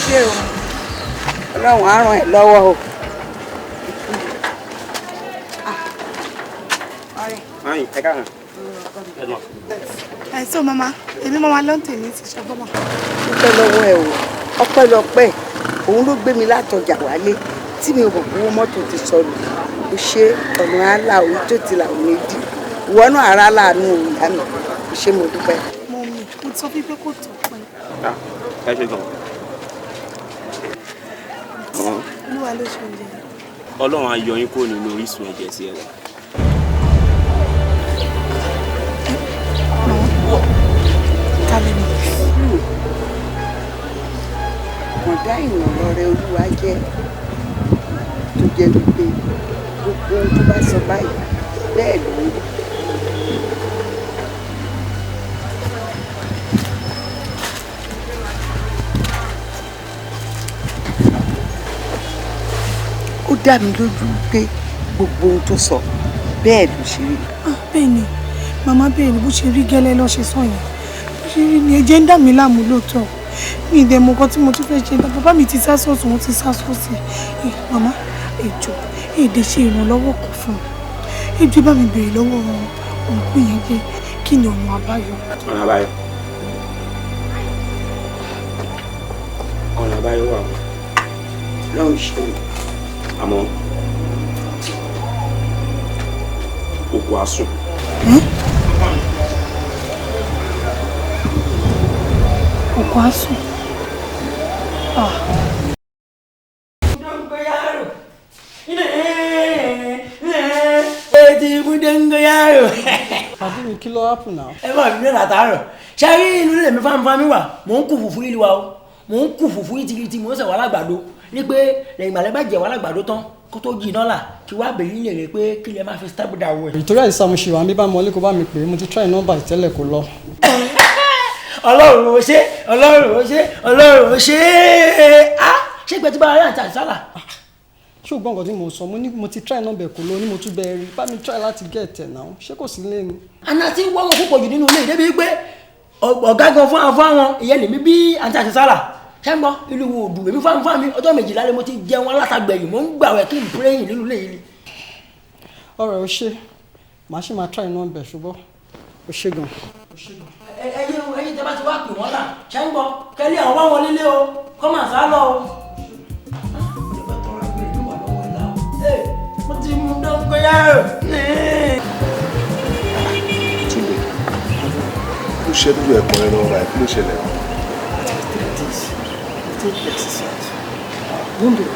Ṣé o, Ọlọ́run á ràn ẹ́ lọ́wọ́ o. Ayin, ẹ káàárọ̀. Ẹ so mama, èmi mama ló ń tèmi ti ṣe gbọ́mọ. Dúpẹ́ lọ́wọ́ ẹ o, ọpẹ́lọpẹ́ òun ló gbé mi látọjà wálé tí mi ò mọ̀ pé owó mọ́tò ti sọnù. O ṣe ọ̀nà àlà òun tó ti là òun dì, ìwọ náà ara láàánú òun ìyá mi. O ṣe, mo dúpẹ́. Mummy, mo ti sọ fún pé kò tó pẹ́. Ẹ ṣe gan. Olúwa ló ṣe oúnjẹ. Ọlọ́run á yọ yín kúrò nínú orísun ẹ̀jẹ̀ sí ẹ wà. Kálẹ̀ mi. Kàn dá ìrànlọ́rẹ Olúwa jẹ́ tó jẹ́ wípé gbogbo ohun tó bá sọ báyìí, bẹ́ẹ̀ ló ń rí. Ó dá mi lójú pé gbogbo ohun tó sọ, bẹ́ẹ̀ ló ṣe rí. Bẹ́ẹ̀ ni màmá, bẹ́ẹ̀ ni, bó ṣe rí gẹ́lẹ́ ló ṣe sọ yẹn. Bó ṣe rí ni, ẹ̀jẹ̀ ń dà mí láàmú lóòótọ́. Mi ì dẹ̀ mọ̀ nǹkan tí mo tún fẹ́ ṣe. Bàbá mi ti sá sọ́ọ̀tún, wọ́n ti sá sósì. Màmá, ẹ jọ̀ọ́, èdè ṣe ìrànlọ́wọ́ kan fún mi. Ẹ jọ̀ọ́, bá mi béèrè lọ́wọ́ òǹkú yẹn pé kí ni ọ̀nà àbáyọ. Ọ̀nà àbáyọ, ọ̀nà àbáyọ wà o. Lọ́hùn ṣe. Àmọ́ òkú àsùn. Òkú àsùn. Ah. Eti mú dóngóyárò. Pàdé mi, kí ló happen now? Ẹ má fi mí látàárọ̀. Ṣé rí inú ilé mi fámifámi wà? Mò ń kú fùfú yìí wa o. Mò ń kú fùfú yìí tìrìtì, mò ń sẹ̀wá lágbàdo. Ní pé lẹ́yìn ìgbàlẹ́ bá jẹ̀ wá lágbàdo tán, kó tó jí dọ́là kí wàá bèyí lè rè pé kí lè má fi step down wẹ̀. Ìtorí àìsàn mo ṣì wà ń bí bá mọ́lé kó bá mi pè é, mo ti try nọ́mbà ìtẹ́lẹ̀ kó lọ. Ọlọ́run ò ṣe, Ọlọ́run ò ṣe, Ọlọ́run ò ṣe é. Ṣé ìgbẹ́ tí bá rí àǹtí àṣálà? Ṣé o gbọ́ nǹkan tí mo sọ? Mo ní mo ti try nọ́mbà kò lọ, ní mo tún bẹ rí. Bá mi try láti get ẹ̀ náà, ṣé kò sí lé ni? Àná tí wọ́n wọ́n púpọ̀ jù nínú ilé débi pé ọ̀gá gan fún àwọn ìyẹn lèmi bí àǹtí àṣálà. Ṣé ń gbọ́? Ìlú wo òdù èmi fáwọn mi ọjọ́ 12 ni mo ti jẹun alátagbẹ̀yìn, mò ń gbàwẹ̀ kí n praying nínú ilé yìí ni. Ọ̀rẹ́ o ṣe, màá ṣì máa try nọ́mbà ṣùgbọ́n o ṣe gan. Ẹyin ẹyin tẹ bá ti wá pè wọ́n là, ṣé ń gbọ́? Kẹ́lí àwọn wá wọn lílé o, kọ́ máa sá lọ o. Mo ti mú dọ́ńgọ́yàrò. Túndé, ló ṣe dúró ẹ̀kọ́ rẹ lọ́wọ́ báyìí, kí ló ṣẹlẹ̀? This, take exercise. Don't do it.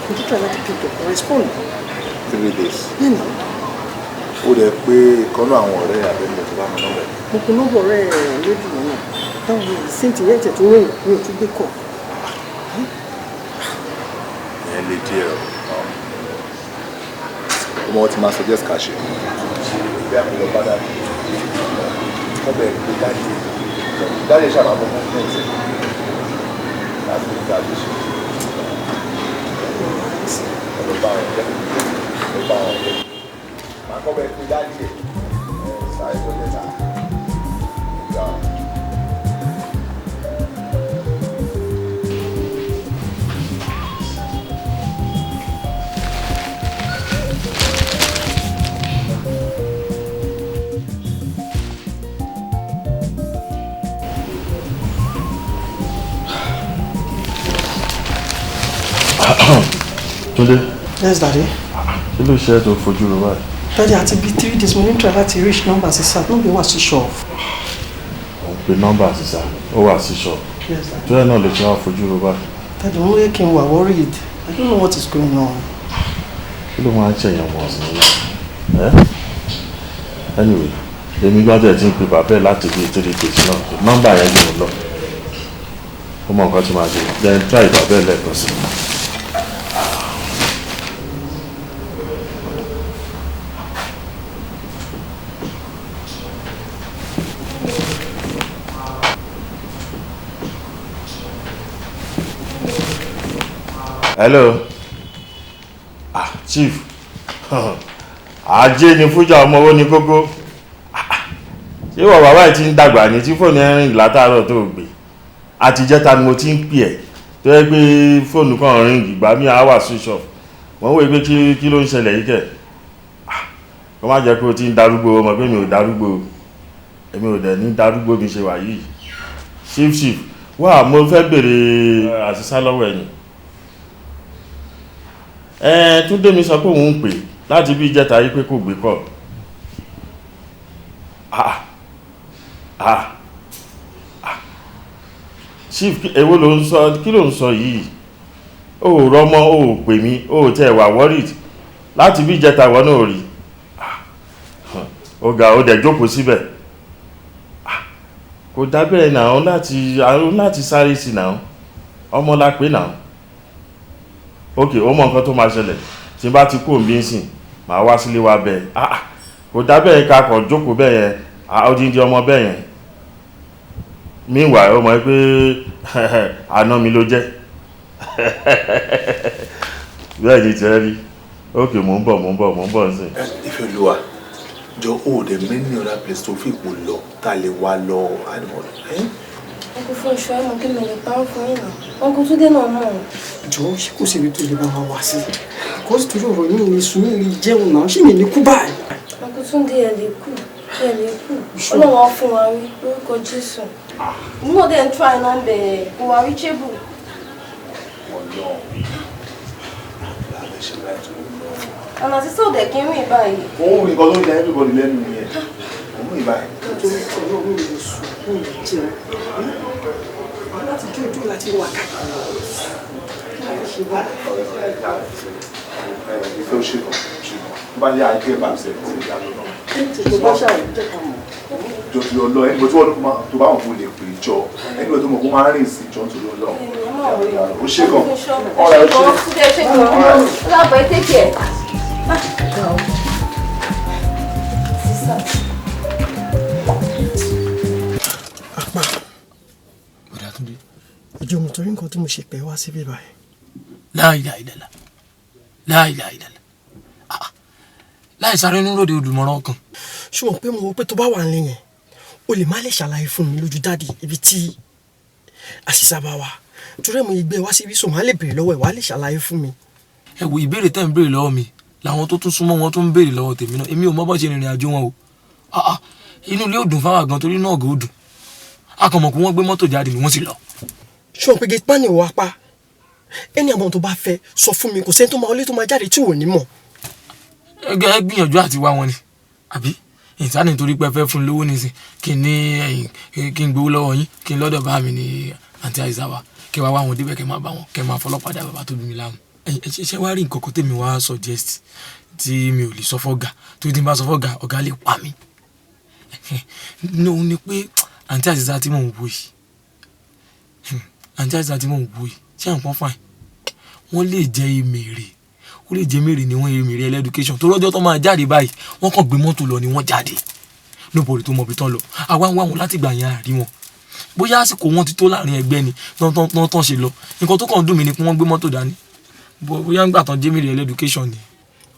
Mo ti try láti pick up, respond. 3 days. You know. Ó dẹ̀ pé ìkọ́nú àwọn ọ̀rẹ́ àbẹ́lẹ̀ tó bá mọ nọ́mbà ẹ̀. Mo pe nọ́mbà ọ̀rẹ́ ẹ̀ lójú lọ́nà. Táwọn èèyàn sì ti yẹn tẹ̀ tó rìn mi ò tún gbé kọ̀. Ìyẹn le díẹ̀ o. Ọmọ ti máa suggest ká ṣe. Bí a kò lọ bá dáadé. Wọ́n bẹ̀rẹ̀ pé dáadé. Dáadé ṣàbà mọ́ movement ẹ̀. Láti ní dáadé ṣe. Ọ̀dọ̀ bá wọn jẹ́. Ọ̀dọ̀ bá wọn jẹ́. Màá kọ́ bẹ̀rẹ̀ pé dáadé ẹ̀ sáré tó lẹ́ta. Ìgbà wọn. Túndé. Yes, daddy. Kí ló ṣe é tó fojú ro báyìí? Daddy, àti bíi 3 days mo ní try láti reach number sísá, nọ́mbà wà switch off. Ó ń pe nọ́mbà sísá, ó wà switch off. Yes, daddy. Tó yẹ náà lè ṣe wá fojú ro báyìí. Daddy, mo yẹ kí n wà worried. I don't know what is going on. Kí ló máa ń ṣẹ̀yàn mọ̀ sí i náà? Anyway, èmi gbọ́dọ̀ ti ń pe bàbá ẹ̀ láti bíi 3 days náà. Nọ́mbà yẹn yóò lọ. Ó mọ nǹkan tí màá ṣe. Then try bàbá ẹ̀ lẹ́ẹ̀kan sí i. Hello. Ah, Chief. Ajé ni fújà ọmọ owó ni kókó. Ṣé wọ bàbá yìí ti ń dàgbà ní tí fóònù ẹ rìn látàárọ̀ tó gbé? Àtijẹ́ta ni mo ti ń pè ẹ́ tó yẹ pé fóònù kan rìn ìgbà mi àá wà switch off. Wọ́n wò pé kí ló ń ṣẹlẹ̀ yìí kẹ̀? Kó má jẹ́ pé o ti ń darúgbó, o mọ̀ pé mi ò darúgbó. Èmi ò dẹ̀ ní darúgbó mi ṣe wà yìí. Chief Chief, wá mo fẹ́ béèrè àṣìṣá lọ́wọ́ ẹ̀ ni. Túndé mi sọ pé òun ń pè láti bí ìjẹta yìí pé kò gbé kọ́. Chief, èwo ló ń sọ, kí ló ń sọ yìí? O ò rọmọ, o ò pè mí, o ò tẹ wà worried láti bí ìjẹta ìwọ náà rí. Ó ga, ó dẹ̀ jókòó síbẹ̀. Kò dábẹ́ náà láti sáré sí náà, ọmọ la pè náà. Ok, ó mọ nǹkan tó máa ṣẹlẹ̀ tí n bá ti kú òǹbí nsìn, màá wá sílé wa bẹ́ẹ̀. Kò dábẹ́ ká kàn jókòó bẹ́ẹ̀ yẹn, odindi ọmọ bẹ́ẹ̀ yẹn. Meanwhile, ó mọ̀ pé àná mi ló jẹ́. Bẹ́ẹ̀ ni tiẹ̀ rí. Ok, mò ń bọ̀ nsìn. Ìfẹ́ Olúwa, jọ o the many other place tó fi ipò lọ tá a lè wá lọ. Uncle Fúnṣọ́, ẹ mọ̀ kí mi lè parọ́ fún yín náà. Uncle Túndé náà mọ̀ ọ́n. Jọ̀ọ́, ṣé kò síbi tó lè bá wa wá sí? Kò sí torí ọ̀rọ̀ yìí ní sùn ní jẹun náà, ṣé mi ní kú báyìí? Uncle Túndé, ẹ lè kú, ẹ lè kú. Ọlọ́run á fún wa rí lórúkọ Jésù. Mo náà dẹ̀ ń try nọ́mbà ẹ̀ kò wá reachable. Ọlọ́run, lábẹ́ ṣe láì tó lọ. Ọ̀nà àti sọ̀dẹ̀ kí n rìn báyìí. Òun nìkan ló ń da everybody lẹ́nu nìyẹn. Òun rìn báyìí. Nítorí ọ̀rọ̀ mi lè sùn, mi lè jẹun. Láti jó ìjó láti wà káàkiri. Ìfẹ́ òṣèlú, bá yá ajé bá ṣe ti ìyá lọ́nà. Tó bá ṣàyẹ̀ jẹ́ ká mọ̀. Jọ ti ọlọ ẹni tí wọn tó bá wọn kò lè pè jọ ẹni tó mọ̀ kó máa ń rìn sí jọ nítorí Ọlọ́run. O ṣe gan. Ọ̀rẹ́ o ṣe. Ọ̀rẹ́ ẹ take care. Apá. Bọ̀dá Túndé. Ìjọ mo torí nǹkan tí mo ṣe pẹ́ wá síbí báyìí. La ilaha illallah. La ilaha illallah. Láì sáré nínú lóde olùmọ̀ràn ọkàn. Ṣùgbọ́n pé mo rò pé tó bá wà nílé yẹn, o lè má lè ṣàlàyé fún mi lójú dáàdì ibi tí àṣìṣà bá wà. Torí ẹ̀ mo gbé wá síbí sọ máa lè béèrè lọ́wọ́ ẹ̀ wá lè ṣàlàyé fún mi. Ẹ wo ìbéèrè tẹ́ ń béèrè lọ́wọ́ mi làwọn tó tún súnmọ́ wọn tó ń béèrè lọ́wọ́ tèmi náà, èmi ò mọ bó ṣe rìnrìn àjò wọn o. Inú ilé ò dùn fáwọn àgàn torí náà gò dùn. A kàn mọ̀ pé wọ́n gbé mọ́tò jáde ni wọ́n sì lọ. Ṣùgbọ́n pé gate man wà pa ẹni àwọn tó bá fẹ́ sọ fún mi, kò sẹ́ni tó máa wọlé tó máa jáde tí ò ní mọ̀. Ẹ gbìyànjú àti wá wọn ni àbí ìsáni torí pé ẹ fẹ́ fún lówó nísìn kí n ní ẹ̀yìn kí n gbowó lọ́wọ́ yín kí n lọ́dọ̀ bá mi ní àǹtí àìsà wa kí wàá wá wọn débẹ̀ kẹ́ máa bá wọn kẹ́ máa fọlọ́pàá dá bàbá tó bí mi láàmú. Ṣé wàá rí nǹkan kan tèmi wá suggest tí mi ò lè sọ fọ́gà torí tí n bá sọ fọ́gà ọ̀gá lè pa mí. Òun ni pé àǹtí àìsà tí mò ń wò yìí, àǹtí àìsà tí mò ń wò yìí ṣé à ń pọ́n fàìn wọ́n lè jẹ́ èmèrè, ó lè jẹ́ mèrè ni wọ́n èmèrè ẹlẹ́dùkéṣọ̀n tó lọ́jọ́ tó máa jáde báyìí wọ́n kàn gbé mọ́tò lọ ni wọ́n jáde nobody tó mọ ibi tán lọ. Àwa ń wá wọn láti gbà yẹn àrí wọn bóyá àsìkò wọn ti tó láàrin ẹgbẹ́ ni tán ṣe lọ. Nǹkan tó kàn dùn mí ni pé wọ́n gbé mọ́tò dání bóyá ń gbà tán jẹ́ mèrè ẹlẹ́dùkéṣọ̀n ni.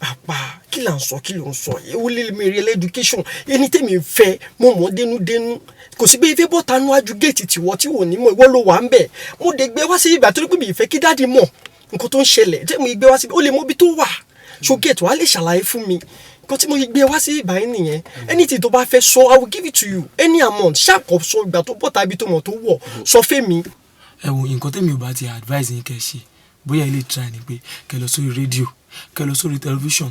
Àpá kí là ń sọ kí ló ń sọ ewu lè mèrè ẹlẹ́dùkéṣọ̀n ẹni tèmi fẹ́ mo mọ̀ dénúdénú kò sí pé ife bọ́ta níwájú géètì tìwọ́ tí wò ní mọ̀ ìwọ ló wà ń bẹ̀. Mo dé gbé wá sí ìgbà torí pé mi ì fẹ́ kí dáàdi mọ̀ nǹkan tó ń ṣẹlẹ̀ tí mo gbé wá síbi ó lè mọ ibi tó wà ṣó géètì wàá lè ṣàlàyé fún mi nǹkan tí mo gbé wá sí ìbáyìí nìyẹn. Anything tó bá fẹ́ sọ I will give it to you any amount ṣàkóso ìgbà tó bọ́ta ibi tó mọ̀ tó wọ̀ sọ fẹ́mi. Ẹ wo nǹkan tèmi ò bá ti advise yín kẹ́ ṣe bóyá ilé try ni pé kẹ́ lọ sórí rédíò kẹ́ lọ sórí tẹlifíṣàn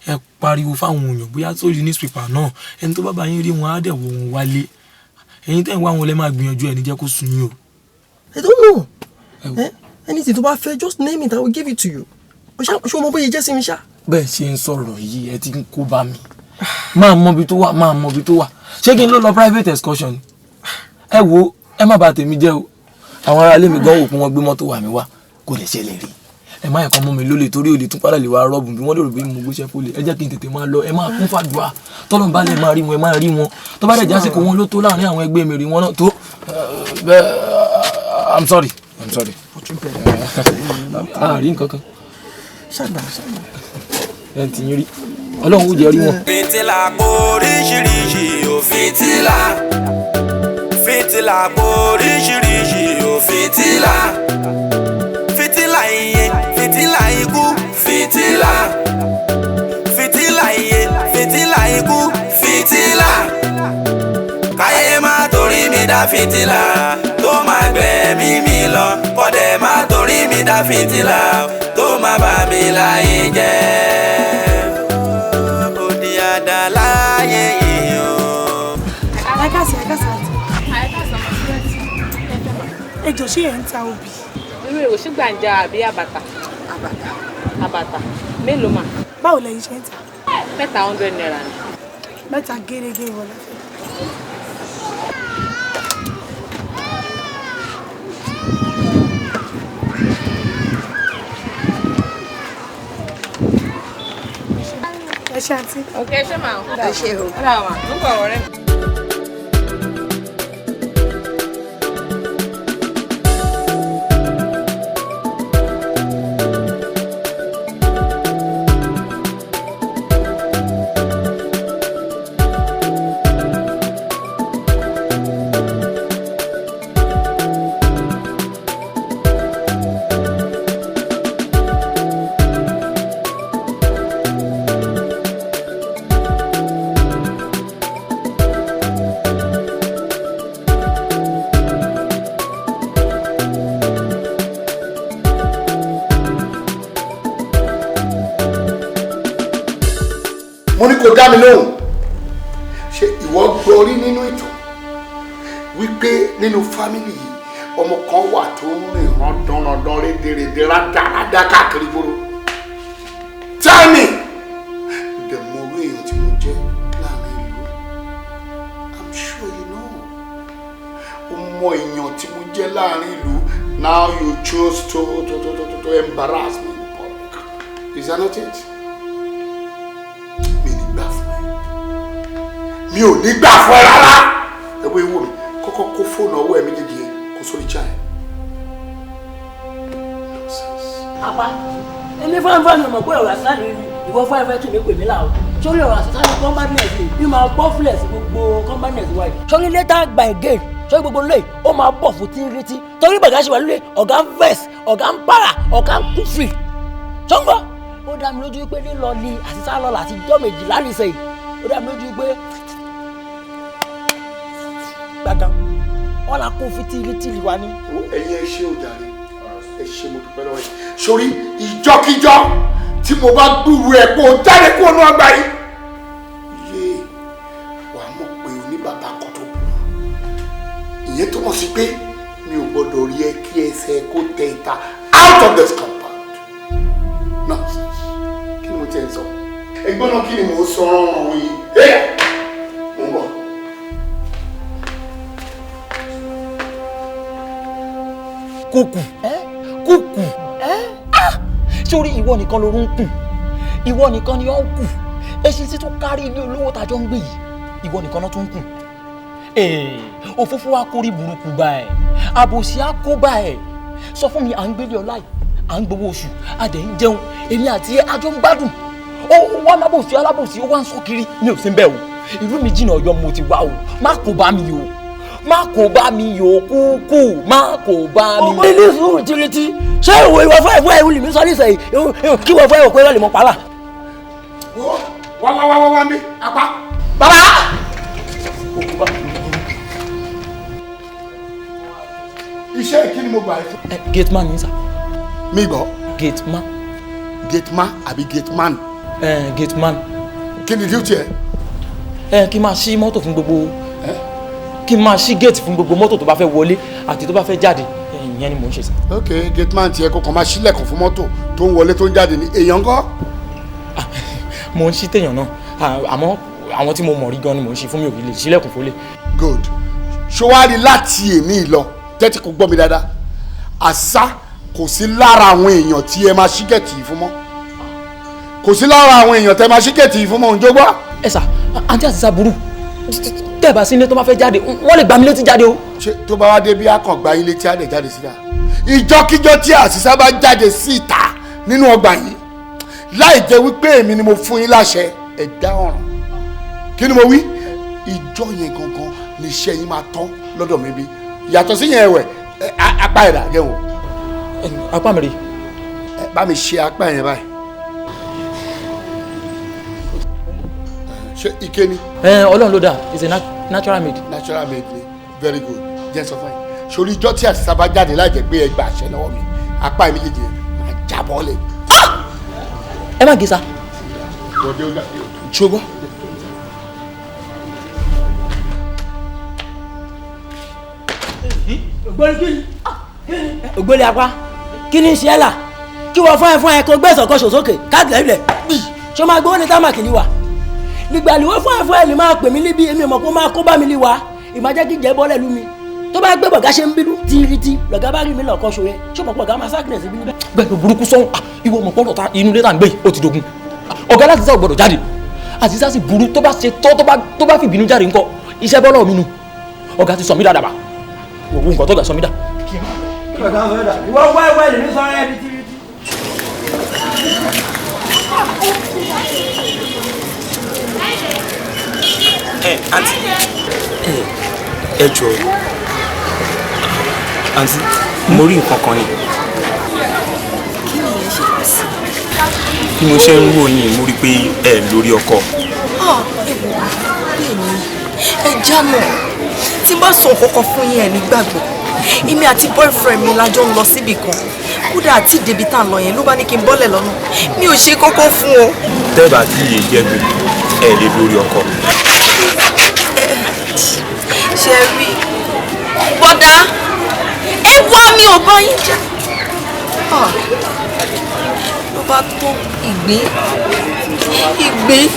ẹ pariwo fáwọn èèyàn bóyá sórí newspaper náà ẹni tó bá bá yín rí wọn á dẹ̀ wọ wọn wálé ẹ̀yin tẹ́ ń wá wọn lẹ́ máa gbìyànjú ẹ̀ ní jẹ́ kó sun yín o. I don't know. Anything tó bá fẹ́ just name it I will give it to you. Ṣé o mọ bóyá jẹ́ sí mi ṣá. Bẹ́ẹ̀ ṣe ń sọ̀rọ̀ yìí ẹ ti ń kó bá mi máa mọ ibi tó wà máa mọ ibi tó wà ṣé kí n ló lọ private excursion ẹ wo ẹ má bà tèmi jẹ́ o àwọn ará ilé mi gan wò pé wọ́n gbé mọ́tò wà mí wá kò lè ṣẹlẹ̀ rí ẹ má ẹ̀kan mú mi lólè torí olè tún padà lè wá rọ́ọ̀bù bí wọ́n lè rò bí mo gbéṣẹ́ fólè ẹ jẹ́ kí n tètè máa lọ ẹ máa kún fàdúrà tọ́lọ́n bá lè máa rí wọn ẹ máa rí wọn tó bá dẹ̀ jásìkò wọn ló tó láàrin àwọn ẹgbẹ́ mi rí wọn náà tó bẹ́ẹ̀ I'm sorry I'm sorry àárín kankan ẹ ti yín rí Ọlọ́run ó jẹ́ rí wọn. Fìtílà kó oríṣiríṣi ò fìtílà fìtílà kó oríṣiríṣi ò fìtílà fìtílà iye fìtílà ikú fìtílà fìtílà iye fìtílà ikú fìtílà káyé má torí mi dá fìtílà tó máa gbẹ̀mí mi lọ kọ́dẹ̀ má torí mi dá fìtílà tó máa bà mí láyé jẹ́ òdì àdá láyé yìí o. Àìkàsí àìkàsí àti. Ẹ jọ̀ọ́ ṣé ẹ̀ ń ta obì? Irú èrò ṣé gbàǹjà àbí àbàtà? Àbàtà. Àbàtà mélòó mà? Báwo lẹ̀yin ṣe ń tà? Mẹ́ta 100 naira ni. Mẹ́ta gérégé wọlé fẹ́. Ẹ ṣé àǹtí. Ok, ẹ ṣé màá. Ẹ ṣé o. Ẹ dàgbà mà, ń bọ̀ ọ̀rẹ́ mi. Mo ní kó dá mi lóhùn. Ṣé ìwọ gbọ́ rí nínú ìtàn wípé nínú fámìlì yìí ọmọ kan wà tó ń rìn rándanrandan rédèrèdè rádaràdá káàkiri gbòòrò? Tell me! Ǹdẹ̀ mo rí èèyàn tí mo jẹ́ láàrin mọ èèyàn tí mo jẹ́ láàrin ìlú. Now you chose to embarrass me in public. Is that not it? Mi ní gbà fún ẹ. Mi ò ní gbà fún ẹ rárá. Ẹ wo ewu mi, kọ́kọ́ kó fóònù ọwọ́ ẹ méjèèjì yẹn kó sórí chai. Apá èmi fáńfáń mi mọ̀ pé ọ̀rọ̀ àṣà ni ìwọ fáńfáń tún mi pè mí là o. Sórí ọ̀rọ̀ àṣà ni kọ́mbánẹ̀sì bí máa gbọ́ fúlẹ̀ sí gbogbo kọ́mbánẹ̀sì wa yìí. Sórí later by again sórí gbogbo lóye ó máa bọ̀ fún tírítí torí bàgá ṣe wà lóye ọ̀gá ń vex, ọ̀gá ń para, ọ̀gá ń kúfì. Sọ́ngbọ́ ó dá mi lójú pé lílọ ni àṣìṣá lọ láti jọ́ méjìlá nìṣẹ́ yìí, ó dá mi lójú pé gbàgán wọn là kó fún tírítí wa ní. Ẹ̀yin ẹ ṣé o jàre, ẹ ṣé, mo dúpẹ́ lọ́wọ́ yìí. Sórí ìjọ́kíjọ́ tí mo bá gbúrú ẹ̀ pé o jáde kúrò ní ọgbà yìí, yé wàá mọ̀ pé o ní bàbá kan tó burú. Ìyẹn túmọ̀ sí pé mi ò gbọ́dọ̀ rí ẹ kí ẹsẹ̀ kó tẹ ìta out of this compound. Nonsense. Kí ni mo tiẹ̀ ń sọ? Ẹgbọ́n náà, kí ni mò ń sọ ránran yìí? Ẹ mo ń bọ̀. Kúkú kúkú, sórí ìwọ nìkan lorún kùn, ìwọ nìkan ni ó ń kù èsì tí tó kárí ilé olówó tàjọ ń gbé yìí, ìwọ nìkan náà tó ń kù. Òfófó wa kórí burúkú bá ẹ, àbòsí á kó bá ẹ. Sọ fún mi, à ń gbélé ọlá yìí, à ń gbowó oṣù, a dẹ̀ ń jẹun, èmi àti ẹ àjọ ń gbádùn. Ó wá lábòsí alábòsí, ó wá ń sọ kiri. Mi ò sí bẹ́ẹ̀ o, ìlú mi jìnnà, Ọ̀yọ́ mo ti wá o. Má kó bá mi o, má kó bá mi o, kúkú má kó bá mi. Ọmọ ilé sùúrù tìrìtì, ṣé ìwọ ìwọ fún ẹ̀fọ́ ẹ̀wù lèmi sọ nísìnyí kí wọ́n fún ẹ̀wọ̀ pé lọ́ọ̀lì mọ̀ pàlà. Wá wá wá wá wá mi apá. Bàbá. Iṣẹ́ kí ni mo gbà ẹ́ fún? Gate man ni sà. Mi gbọ́. Gate man. Gate man àbí gate man? Gate man. Kí ni duty ẹ? Ẹ kí n máa ṣí mọ́tò fún gbogbo, kí n máa ṣí gate fún gbogbo mọ́tò tó bá fẹ́ wọlé àti tó bá fẹ́ jáde, ìyẹn ni mò ń ṣe sà. Ok, gate man tiẹ̀ kó kàn máa ṣílẹ̀kùn fún mọ́tò tó ń wọlé tó ń jáde ní èèyàn ńkọ́? Mo ń ṣí téèyàn náà, àmọ́ àwọn tí mo mọ̀ rí gan ni mò ń ṣí fún, mi ò lè ṣílẹ̀kùn fólè. Good. Ṣọwárí láti èní lọ, tẹ́tí kò gbọ́ mi dáadáa, àṣà kò sí lára àwọn èèyàn tí ẹ máa ṣí gẹ̀tì yìí fún mọ́, kò sí lára àwọn èèyàn tẹ́ máa ṣí gẹ̀tì yìí fún mọ́, òǹjọ́ gbọ́. Ẹ sà, àǹtí àṣìṣà burú, tẹ́ ẹ bá sí ilé tó bá fẹ́ jáde, wọ́n lè gbá mi létí jáde o. Ṣé tó bá wá dé bí akàn gba yín létí á lè jáde síta? Ìjọ́kíjọ́ tí àṣìṣà bá jáde síta nínú ọgbà yìí láì jẹ́ wípé èmi ni mo fún yín láṣẹ, ẹ dá ọ̀ràn. Kí ni mo wí? Ìjọ yẹn gangan ni iṣẹ́ yín máa tán lọ́dọ̀ mi bí. Yàtọ̀ sí yẹn ẹ̀wẹ̀, apá ẹ̀dá jẹ́ wò. Apá mi rí. Bá mi ṣe apá yẹn báyìí. Ṣé ike ni? Ọlọ́run ló dá, it's a natural made. Natural made ni, very good. Jẹ́ sọ fún yín. Sori ijọ́ tí àṣìṣà bá jáde láì jẹ́ pé ẹ gba àṣẹ lọ́wọ́ mi, apá ẹ̀ méjèèjì yẹn máa jábọ́ lẹ̀. Ẹ má gé sa. Ṣùgbọ́n. Ògbóni apá, kí ni ń ṣe ẹ́ là? Kí wọ́n fún ẹ fún ẹ kó gbé ìsọ̀kọ́sọ̀ sókè káàkiri ilẹ̀ bì, ṣó máa gbówó ní támàkì ní wa? Nígbà ni wọ́n fún ẹ fún ẹ lè máa pè mí níbi, èmi mọ̀ kó máa kó bá mi ní wa, ìmájẹ́ kí jẹ́ bọ́lẹ̀ lú mi. Tó bá gbé bọ̀gá ṣe ń bínú tìrìtì, lọ̀gá bá rí mi lọ́kọ́ ṣo yẹn, ṣó mọ̀ pé ọ̀gá máa sákìlẹ̀ sí bínú bẹ́ẹ̀. Bẹ́ẹ̀ burúkú sọ́hún, ìwọ mọ̀ pọ́nrọ̀ ta inú ilé tá à ń gbé yìí ó ti dogun. Ọ̀gá láti sá ò gbọ́dọ̀ jáde. Àṣìṣà sì burú, tó bá ṣe tọ́ tó bá fi ìbínú jáde ńkọ́, iṣẹ́ bọ́lọ̀ mi nu. Ọ̀gá ti sọ mí dáadáa bá. Òwú nǹkan tó gà sọ mí dà. Ìwọ wá ìwọ ìlú sọ ẹ́ ní tìrìtì. Ẹ àǹtí, ẹ jọ̀ọ́ àǹtí, mo rí nǹkan kan ni. Kí ni ìyẹn ṣe kù sí? Bí mo ṣe ń wò yín, mo rí i pé ẹ lórí ọkọ. Ẹ wò bẹ́ẹ̀ ni, ẹ já náà, tí n bá sọ nǹkan kan fún yín ẹ ní gbàgbọ́. Èmi àti boyfriend mi la jọ ń lọ síbì kan, kódà àti débi tá à ń lọ yẹn ló bá ní kí n bọ́lẹ̀ lọ́nà, mi ò ṣe kókó fún o. Tẹ́ẹ̀bà tí iye jẹ́ mi, ẹ lè lórí ọkọ. Ṣe rí bọ́dá, ẹ wá, mi ò bá yín jà. Ló bá tó ìgbín ìgbín,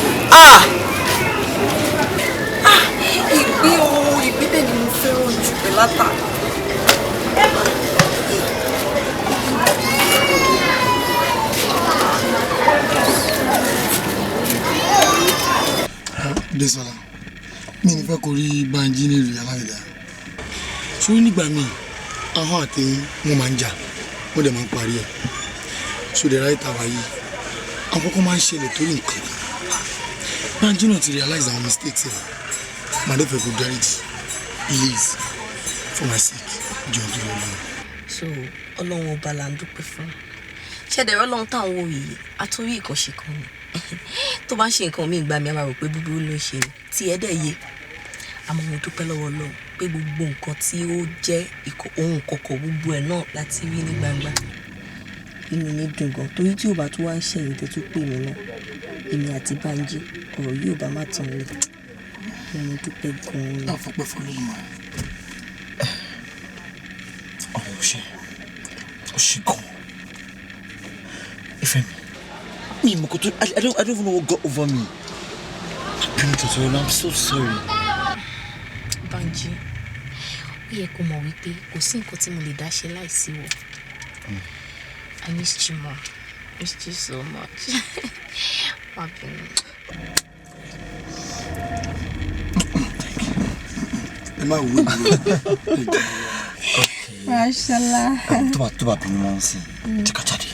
ìgbín o, ìgbín bẹ́ẹ̀ ni mo fẹ́ràn jù pẹ̀lú ata. Desola, mi ní fẹ́ kó rí Banji ní ìlú aláìda. Ṣé nígbà míì, ahọ́n àti wọn máa ń jà, wọ́n dẹ̀ máa ń parí ẹ̀. So the right hour yìí, àwọn kọ́kọ́ máa ń ṣẹlẹ̀ torí nǹkan kan. Banji náà ti realize àwọn mistakes ẹ̀. Màá dẹ̀ fẹ́ kó dáríjì. Please, for my sake, jọ̀ọ́ tó lọ lọ. So Ọlọ́run ọba là ń dúpẹ́ fún. Ṣẹ̀dẹ̀rọ̀ Ọlọ́run táwọn wò yìí, àtúrí ìkànṣe kan ni. Tó bá ń ṣe nǹkan míì gbà mí, a máa rò pé búburú ló ń ṣe ni. Tí ẹ dẹ̀ yé, àmọ́ mo dúpẹ́ lọ́wọ́ Ọlọ́run pé gbogbo nǹkan tí ó jẹ́ ohun kọ̀kọ̀ gbogbo ẹ̀ náà láti rí ní gbangba. Inú mi dùn gan torí tí ò bá tún wá ń ṣẹ̀yìn tẹ́ tún pè mí náà, èmi àti Bánjí ọ̀rọ̀ yìí ò bá má tán lẹ̀. Mo dúpẹ́ gan-an ni. Àfọpẹ́ fọlọ́run. Ọ̀rẹ́ ò ṣe gan. Ìfẹ́ mi, mi mọ̀ kó tó, I don't even know what got over me. Bínú tuntun, I'm so sorry. Bánjí, ó yẹ kó mọ̀ wípé kò sí nǹkan tí mo lè dá ṣe láìsí wọ. I missed you more. Missed you so much. Má bínú. Ẹ má wo ìlú. Mashallah. Tó bá bínú wọn sí, jẹ́ ká jáde.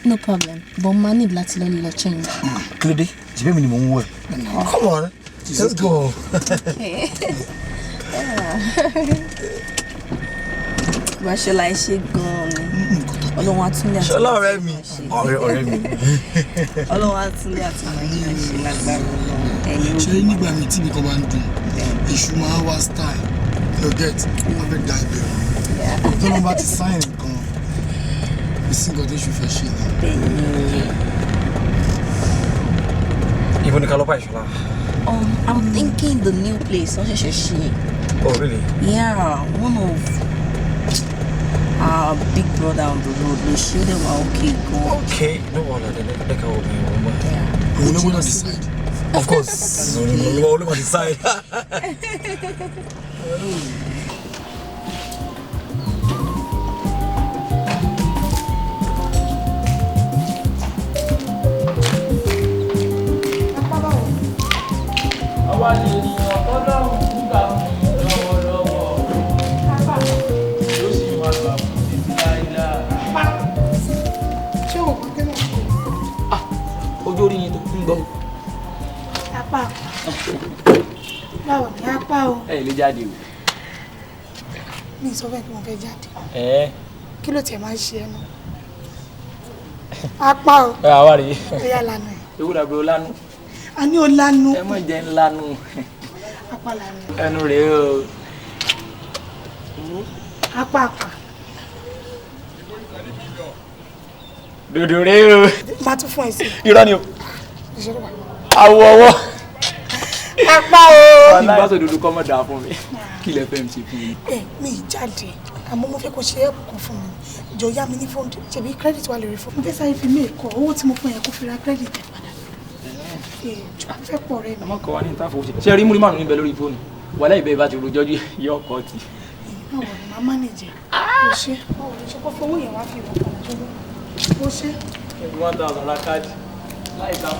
No problem, but ma need láti lọ change. Kí ló dé? Ṣebí mi ni mò ń wẹ̀. Come on, let's go. Okay. Mashallah, ẹ ṣé gan-an ni. Ọlọ́run á tún lé àti Ṣọlá ọ̀rẹ́ mi. Ọ̀rẹ́ mi. Ọlọ́run á tún lé àti Nàìjíríà ṣe lágbára Ọlọ́run. Ẹ̀yin Ṣé nígbà míì tí nǹkan bá ń dùn, èṣù máa wá style, you get, wọ́n fẹ́ da ibẹ̀ rú. Tó ló bá ti sign nǹkan, kò sí nǹkan tó ṣù fẹ́ ṣe náà. Ibo ni ká lọ bá Ìṣọlá? I'm thinking the new place, wọ́n ṣẹ̀ṣẹ̀ ṣe. Oh, really? Yeah, one of our big brother on the road ló ṣe, ó dẹ̀ wá okay gan. Okay, no wahala then, ẹ ká wọ bí wọ́n bá. Òun ló gbọ́dọ̀ decide. Of course, òun ló máa decide. Àwa lè ènìyàn tọ́lọ́run ń gbà fún lọ́wọ́lọ́wọ́, yóò sì máa gbà fún títí láíláí. Ṣé o kò tẹ́lẹ̀? Ojú orí yín tó ń gbọ́. Apá báwo ni apá o? Ẹ lè jáde o. Mi sọ fẹ́ kí mo fẹ́ jáde. Ẹ Kí ló tiẹ̀ máa ń ṣe ẹ náà? Apá o. ẹ àwa rèé. Ó yá lanu ẹ̀. Ewu dàbí o lánú. A ní o lanu. Ẹ mọ̀ jẹ́ ńlanu. Apá lanu. Ẹnu rèé o. Apá apá. Dòdò rèé o. Má tún fún ẹ sí. Irọ́ ni o. Ìṣòro wà. Àwọ̀ ọwọ́. Apá o. Tí n bá sọ dòdò kọ́ mọ̀ dáa fún mi. Kí lẹ fẹ́ mi ṣe fún mi? Ẹ mi ì jáde, àmọ́ mo fẹ́ kó ṣe ẹ̀pù kan fún mi. Jọ yá mi ní fóònù, ṣebí credit wà lórí fóònù. Mo fẹ́ sáré fi mí kọ owó tí mo fún yẹn kó fi ra credit ẹ̀ padà. Jọ mo fẹ́ pọ̀ rẹ mi. Àmọ́ kọ́ wa ní ìta fowó ṣe. Ṣé rí múrí márùn-ún níbẹ̀ lórí fóònù? Wàhálà ìbẹ́ bá ti rojọ́ ju yọ ọkọ̀ tì. Báwo ni màá manage ẹ̀? Mo ṣe. Báwo ni ṣe kó fowó yẹn wá fi wọ̀ padà ṣọgbọ́n? Mo ṣe. 1000 ra káàdì láì ta.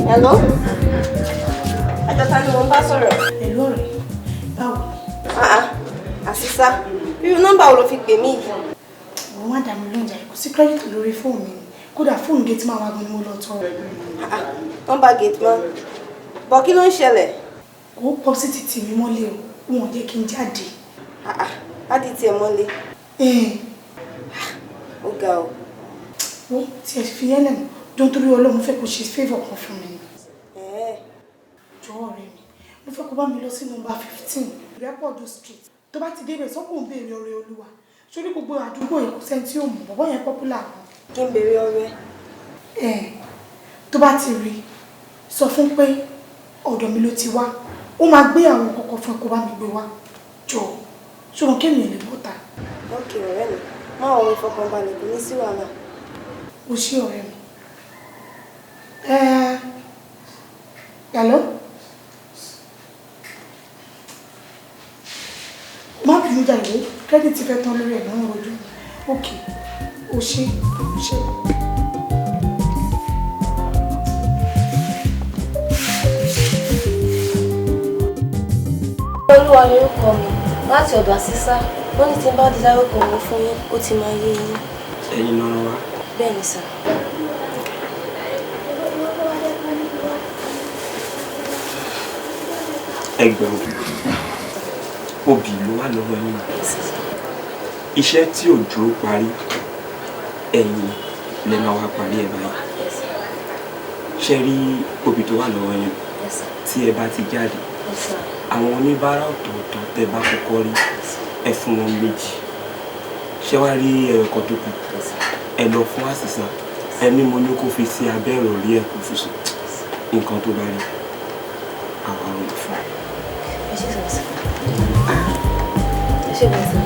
Hello? Ẹjọ́ ta ni mo ń bá sọ̀rọ̀? Hello ọ̀rẹ́, báwo ni? Àṣìṣá, irú nọ́mbà wo ló fi pè mí yìí? Òun má dà mí lóúnjẹ, kò sí credit lórí fóònù mi ni. Kódà fóònù gate máa wá gan ni mo lọ tọrọ. Nọ́mbà gate man. Bọ̀ kí ló ń ṣẹlẹ̀? Kò pọ̀ sí títì mi mọ́lẹ̀ o, wọn ò jẹ́ kí n jáde. Á di tiẹ̀ mọ́lẹ̀. Ó ga o. Wo tí ẹ fi yẹn lẹ́nu, jọ nítorí Ọlọ́run fẹ́ kó ṣe favour kan fún mi. Jọ̀wọ́ ọ̀rẹ́ mi, mo fẹ́ kó bá mi lọ sí nọ́mbà 15 Ìrẹ́pọ̀dù street. Tó bá ti débẹ̀ sọ́kùn ń béèrè ọrẹ Olúwa. Sórí gbogbo àdúgbò yẹn kò sẹ́ni tí ò mọ̀, bọ̀bọ́ yẹn popular gan. Kí n béèrè ọrẹ? Tó bá ti rí, sọ fún pé ọ̀dọ̀ mi ló ti wá. Ó máa gbé àwọn kọ̀ọ̀kan fún ẹ kó bá mi gbé wá. Jọ, ṣùgbọ́n kémi ò lè bọ́ta. Ok ọ̀rẹ́ mi, má wọ ìfọkànbalẹ̀, kò ní sí wàhálà. O ṣé ọ̀rẹ́ mi. Ẹ hello? Má bínú jàre, credit fẹ́ tán lórí ẹ̀ náà rojú. Ok, o ṣé, o ṣé. Olúwa lorúkọ mi láti ọ̀dọ̀ àṣìṣá. Wọ́n ní tí n bá di dárúkọ mi fún yín, ó ti máa yé yín. Ẹ̀yin lọ́rọ̀ wa. Bẹ́ẹ̀ ni sà. Ẹgbẹ̀rún obì ló wà lọ́wọ́ yín. Iṣẹ́ tí òjò parí, ẹ̀yin lẹ máa wá parí ẹ̀ báyìí. Ṣé rí obì tó wà lọ́wọ́ yín? Tí ẹ bá ti jáde, àwọn oníbàárà ọ̀tọ̀ọ̀tọ̀ tẹ́ bá kọ́kọ́ rí, ẹ fún wọn méjì. Ṣé wàá rí ẹyọ kan tó kù, ẹ lọ fún àṣìṣà, ẹ ní mo ní kó fi sí abẹ́ ìrọ̀rí ẹ̀ kó fi sùn. Nǹkan tó bá rí, àwa ò lè fún un. Ẹ ṣé sọ. Ẹ ṣé bàtà.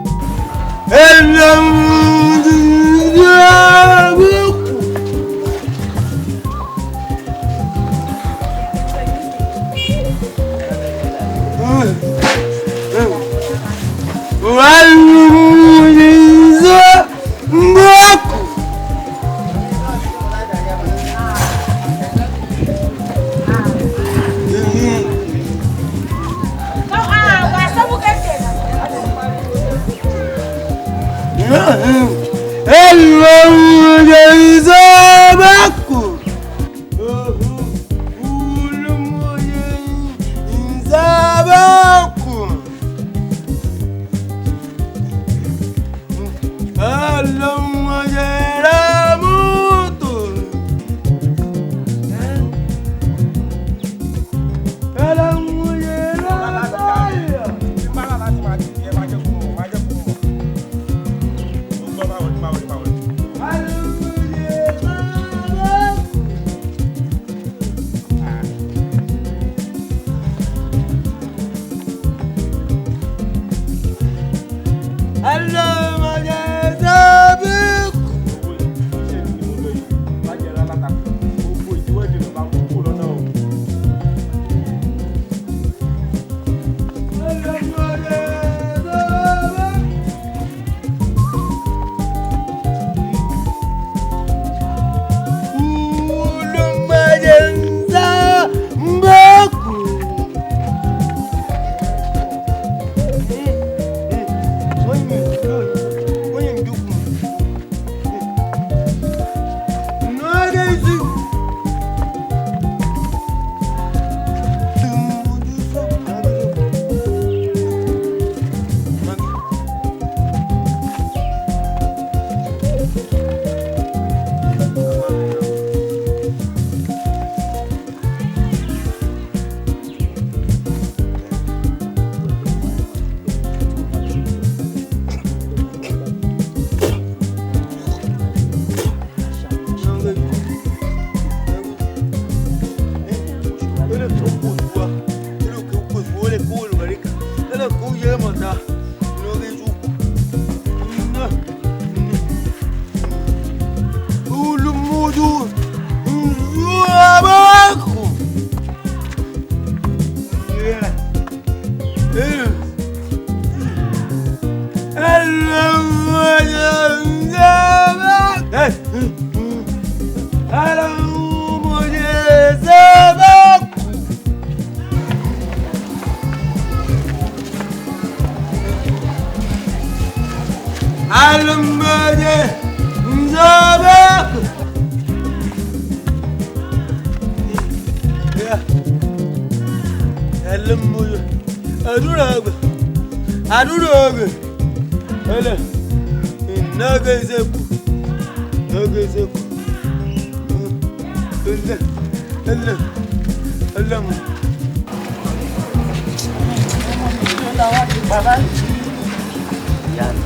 Ìyá mi,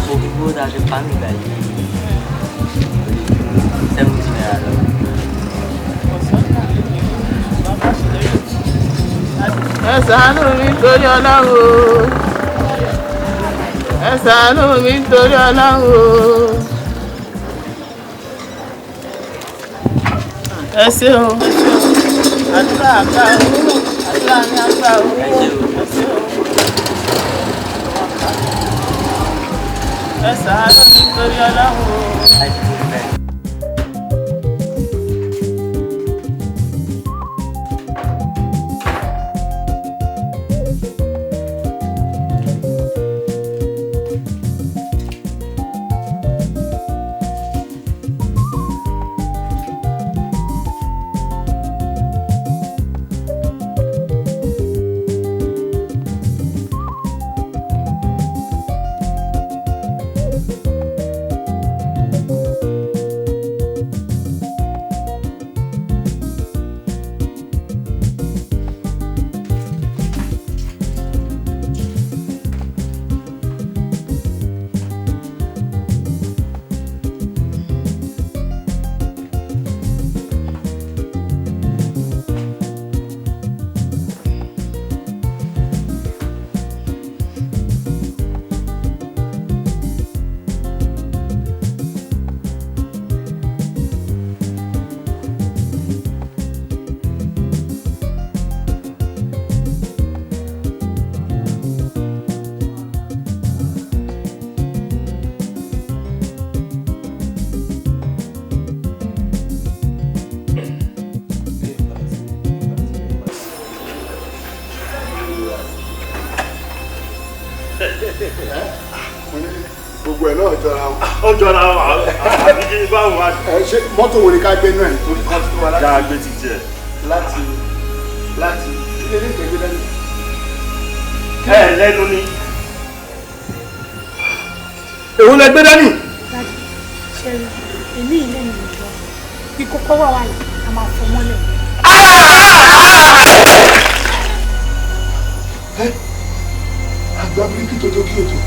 gbogbo tá a ti pa nígbà yìí kò lè ju ₦70 lọ. Ẹ ṣàánú mi nítorí Ọlọ́run o. Ẹ ṣàánú mi nítorí Ọlọ́run o. Ẹ ṣé o. Àdúrà àgbà o. Àdúrà ní àgbà o. Ẹ ṣé o. Ẹ ṣàánú mi nítorí Ọlọ́run o. Gbogbo ẹ̀ náà jọra wọn. Ó jọra wọn, àbí kí báwo wá. Ẹ ṣe mọ́tò wo ni ká gbé náà torí kan tó wà láti. Já gbé ti tiẹ̀. Láti láti kí lè ní ìgbẹ́gbẹ́ lẹ́nu. Ẹ lẹ́nu ni. Èwo lẹ gbé dání? Daddy, ṣẹ́rí, èmi ilé mi lọ. Ìkókó wà wáyé, a máa fọ mọ́lẹ̀. Àgbà bíríkì tó tó kí o tó.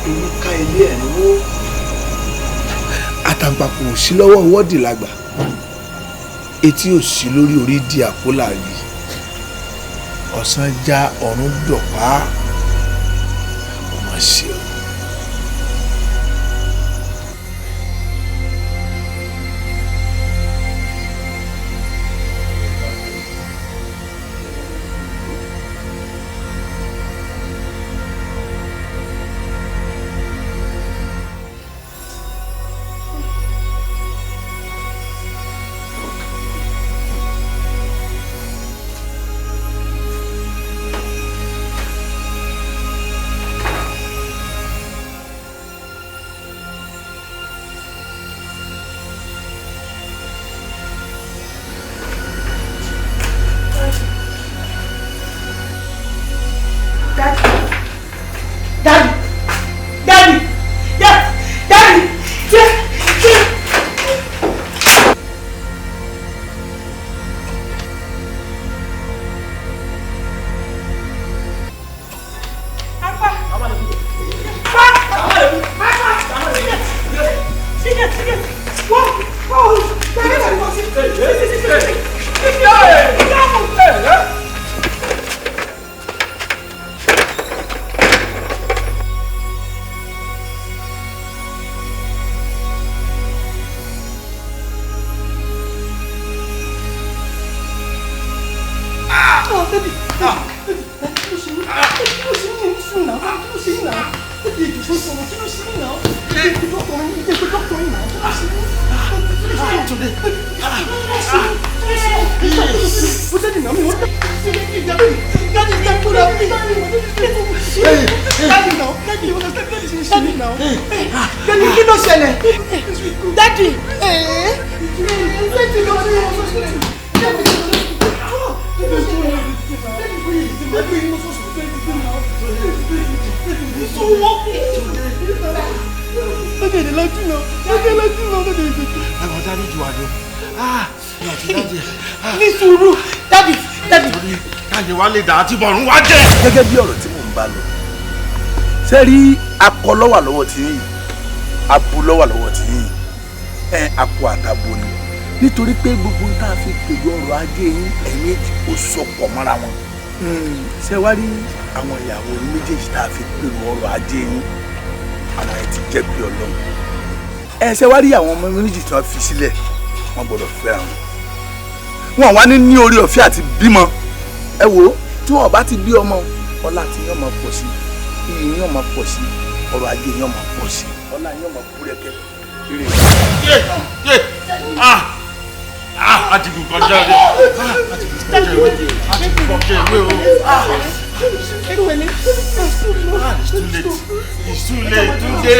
Èmi ká ilé ẹ̀ lówó. Àtàǹpàkò ò sí lọ́wọ́ wọ́ọ̀dì lágbà, etí ò sí lórí orí di àpólà yìí. Ọ̀sán já ọ̀run dọ̀pá, ó mà ṣe o. Daddy! Daddy! Yes! Daddy! Yes! Yes! Oh, baby, baby, kí ló ṣe yín? Kí ló ṣe yín? Sùn náà, kí ló ṣe yín náà? Baby, ètò ìṣòro, kí ló ṣe yín náà? Baby, dọ́kítọ̀ yín, baby, dọ́kítọ̀ yín náà, kí ló ṣe yín? Kí ló ṣe yín? Kí ló ṣe yín? Kí ló ṣe yín? Mo tẹ́lẹ̀ náà mi ò Daddy, kí ló ṣẹlẹ̀? Daddy, Daddy ẹ̀dẹ̀ lajú náà. Daddy lajú náà. Daddy ẹ̀dẹ̀. Ẹ̀wọ̀n dárí jù wá lọ. Ní sùúrù. Daddy daddy. Káyé wa lè dà á tí bọ̀rùn wá jẹ́. Gẹ́gẹ́ bí ọ̀rọ̀ tí mò ń bá lọ, ṣé rí akọ lọ́wà lọ́wọ́ tí yín, abo lọ́wà lọ́wọ́ tí yín, ẹ akọ àtàbò ni. Nítorí pé gbogbo tá a fi pèlú ọrọ̀ ajé yín ẹ̀yìn ó sọpọ̀ mọ́ra wọn. Ṣé wá rí àwọn ìyàwó méjèèjì tá a fi pèlú ọrọ̀ ajé yín, àwọn ẹ̀ ti jẹ́ bí Ọlọ́run. Ẹ ṣé wá rí àwọn ọmọ méjì tí wọ́n fi sílẹ̀, wọ́n gbọ́dọ̀ fẹ́ra wọn. Wọn wá ní orí ọ̀fẹ́ àti bímọ. Ẹ wo tí wọn bá ti bí ọmọ, ọlá tí yín ọmọ pọ̀ sí, iyì yín ọmọ pọ̀ sí, ọrọ̀ ajé yín ọmọ pọ̀ sí, ọlá yín ọmọ búrẹ́kẹ́. Ah, Adigun kọjá rẹ. Adigun kọjá ìwé. Adigun kọjá ìwé o. It's too late. It's too late. Túndé.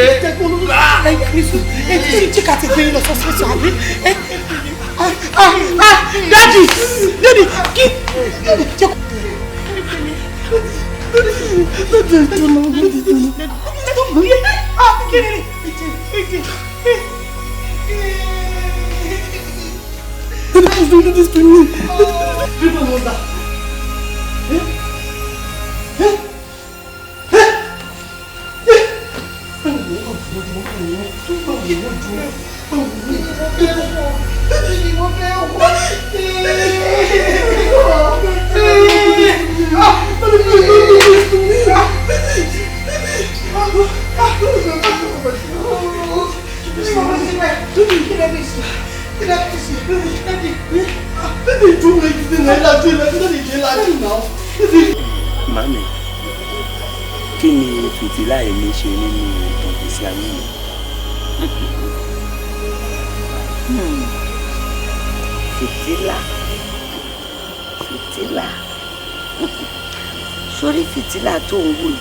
Ṣé ká ti gbé yín lọ sọ́sibítù àbí? Daddy! Daddy! Kí! Daddy, please don't do this to me. People know that. Mami, kí ni fìtílà èmi ṣe nínú ìtàn ìgbésí ayé mi? Fìtílà, fìtílà, sórí fìtílà tó ń wò yìí,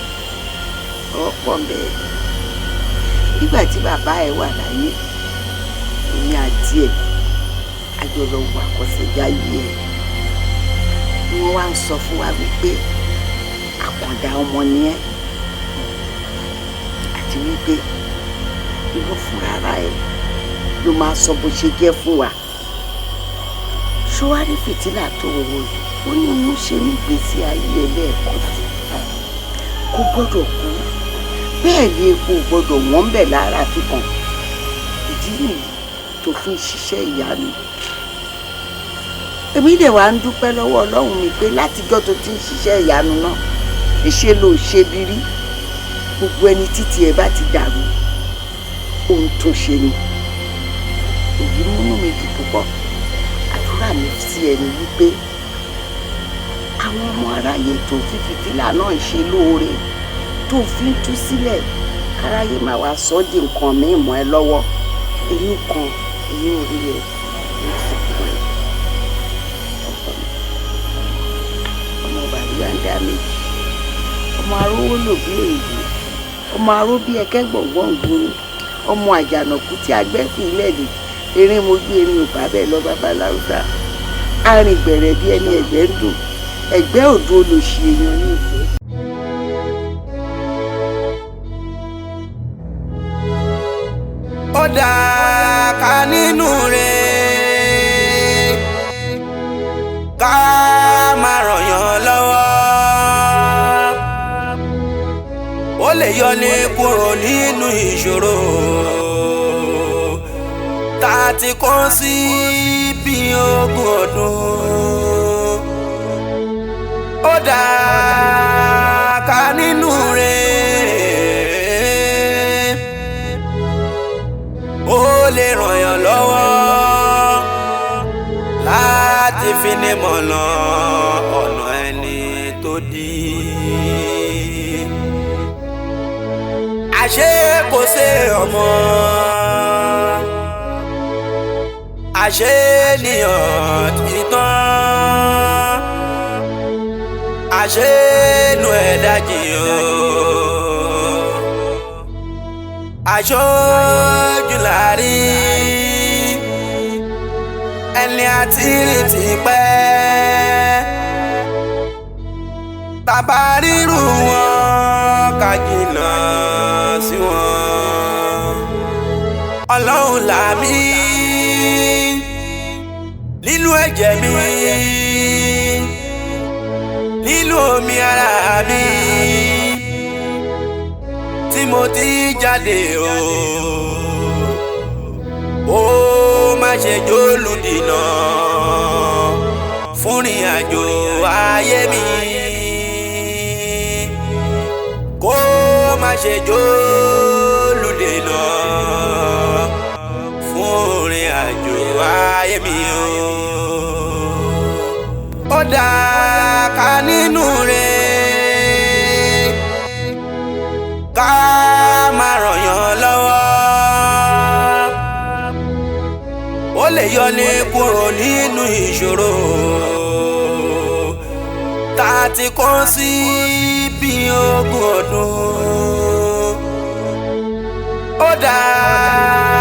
ọ̀pọ̀ bẹ́ẹ̀. Nígbà tí bàbá ẹ wà láyé, èmi àti ẹ̀ a jọ lọ wo àkọsẹ̀jáyé ẹ̀. Wọ́n wá ń sọ fún wa wípé àkàndá ọmọ ni ẹ́, àti wípé ìwọ fúnra ara ẹ ló máa sọ bó ṣe jẹ́ fún wa. Ṣọwárí fìtílà tó wò yìí, ó ní mú ṣe nígbèésí ayé ẹ lẹ́ẹ̀kan sí, kò gbọ́dọ̀ kú, bẹ́ẹ̀ ni epo gbọ́dọ̀ wọ́n ń bẹ̀ lára fikàn. Ìdí nìyí tó fi ń ṣiṣẹ́ ìyanu. Èmi dẹ̀ wá ń dúpẹ́ lọ́wọ́ Ọlọ́run mi pé látijọ́ tó ti ń ṣiṣẹ́ ìyanu náà, ìṣe ló ṣe bí rí. Gbogbo ẹni títí ẹ bá ti dàrú, ohun tó ṣe ni. Èyí múnú mi dùn púpọ̀. Àdúrà mi sí ẹni wípé àwọn ọmọ aráyé tó fi fìtílà náà ṣe lóore, tó fi ń tú sílẹ̀, káráyé má wá sọ di nǹkan míì mọ́ ẹ lọ́wọ́. Eyín kan, eyín orí ẹ ló fi kún ẹ. Ọmọ bàbá méjì, ọmọ arówó lò bí òyìnbó, ọmọ aró bí ẹkẹ gbọ̀ngbọ̀n gbòòrò, ọmọ àjànàkú tí agbẹ́fì ilẹ̀ lè erin mojú erin ò bá bẹ́ẹ̀ lọ bàbá láwùjá, arìn gbẹ̀rẹ̀ bí ẹni ẹ̀gbẹ́ ń dùn, ẹ̀gbẹ́ òdu olóṣì èèyàn ní ìfẹ́. Ó dáa ká nínú rẹ̀, ká máa ràn yàn lọ́wọ́, ó lè yọ ní kúrò nínú ìṣòro tá a ti kó sí bí ogún ọdún. Ó dáa ká nínú rẹ̀, ó lè ràn yàn lọ́wọ́ láti fi ní mọ̀nà ọ̀nà ẹni tó dí. Àṣé kò ṣe ọmọ, àṣé nìyàn ti tán, àṣé nu ẹ̀dá jìyàn, àṣojú láàrí ẹni àti rí ti pẹ́, tàbá ríru wọn ká jìnnà sí wọn. Ọlọ́run là mí nínú ẹ̀jẹ̀ mi, nínú omi ara mi tí mo ti jáde o. Ó má ṣe jólùdìnà fún ìrìn àjò ayé mi, kó má ṣe jólùdìnà fún ìrìn àjò ayé mi o. Ó dáa ká nínú rẹ̀, ká má ràn yàn lọ́wọ́, ó lè yọ ní kúrò nínú ìṣòro tá a ti kó sí bí ogún ọdún. Ó dáa.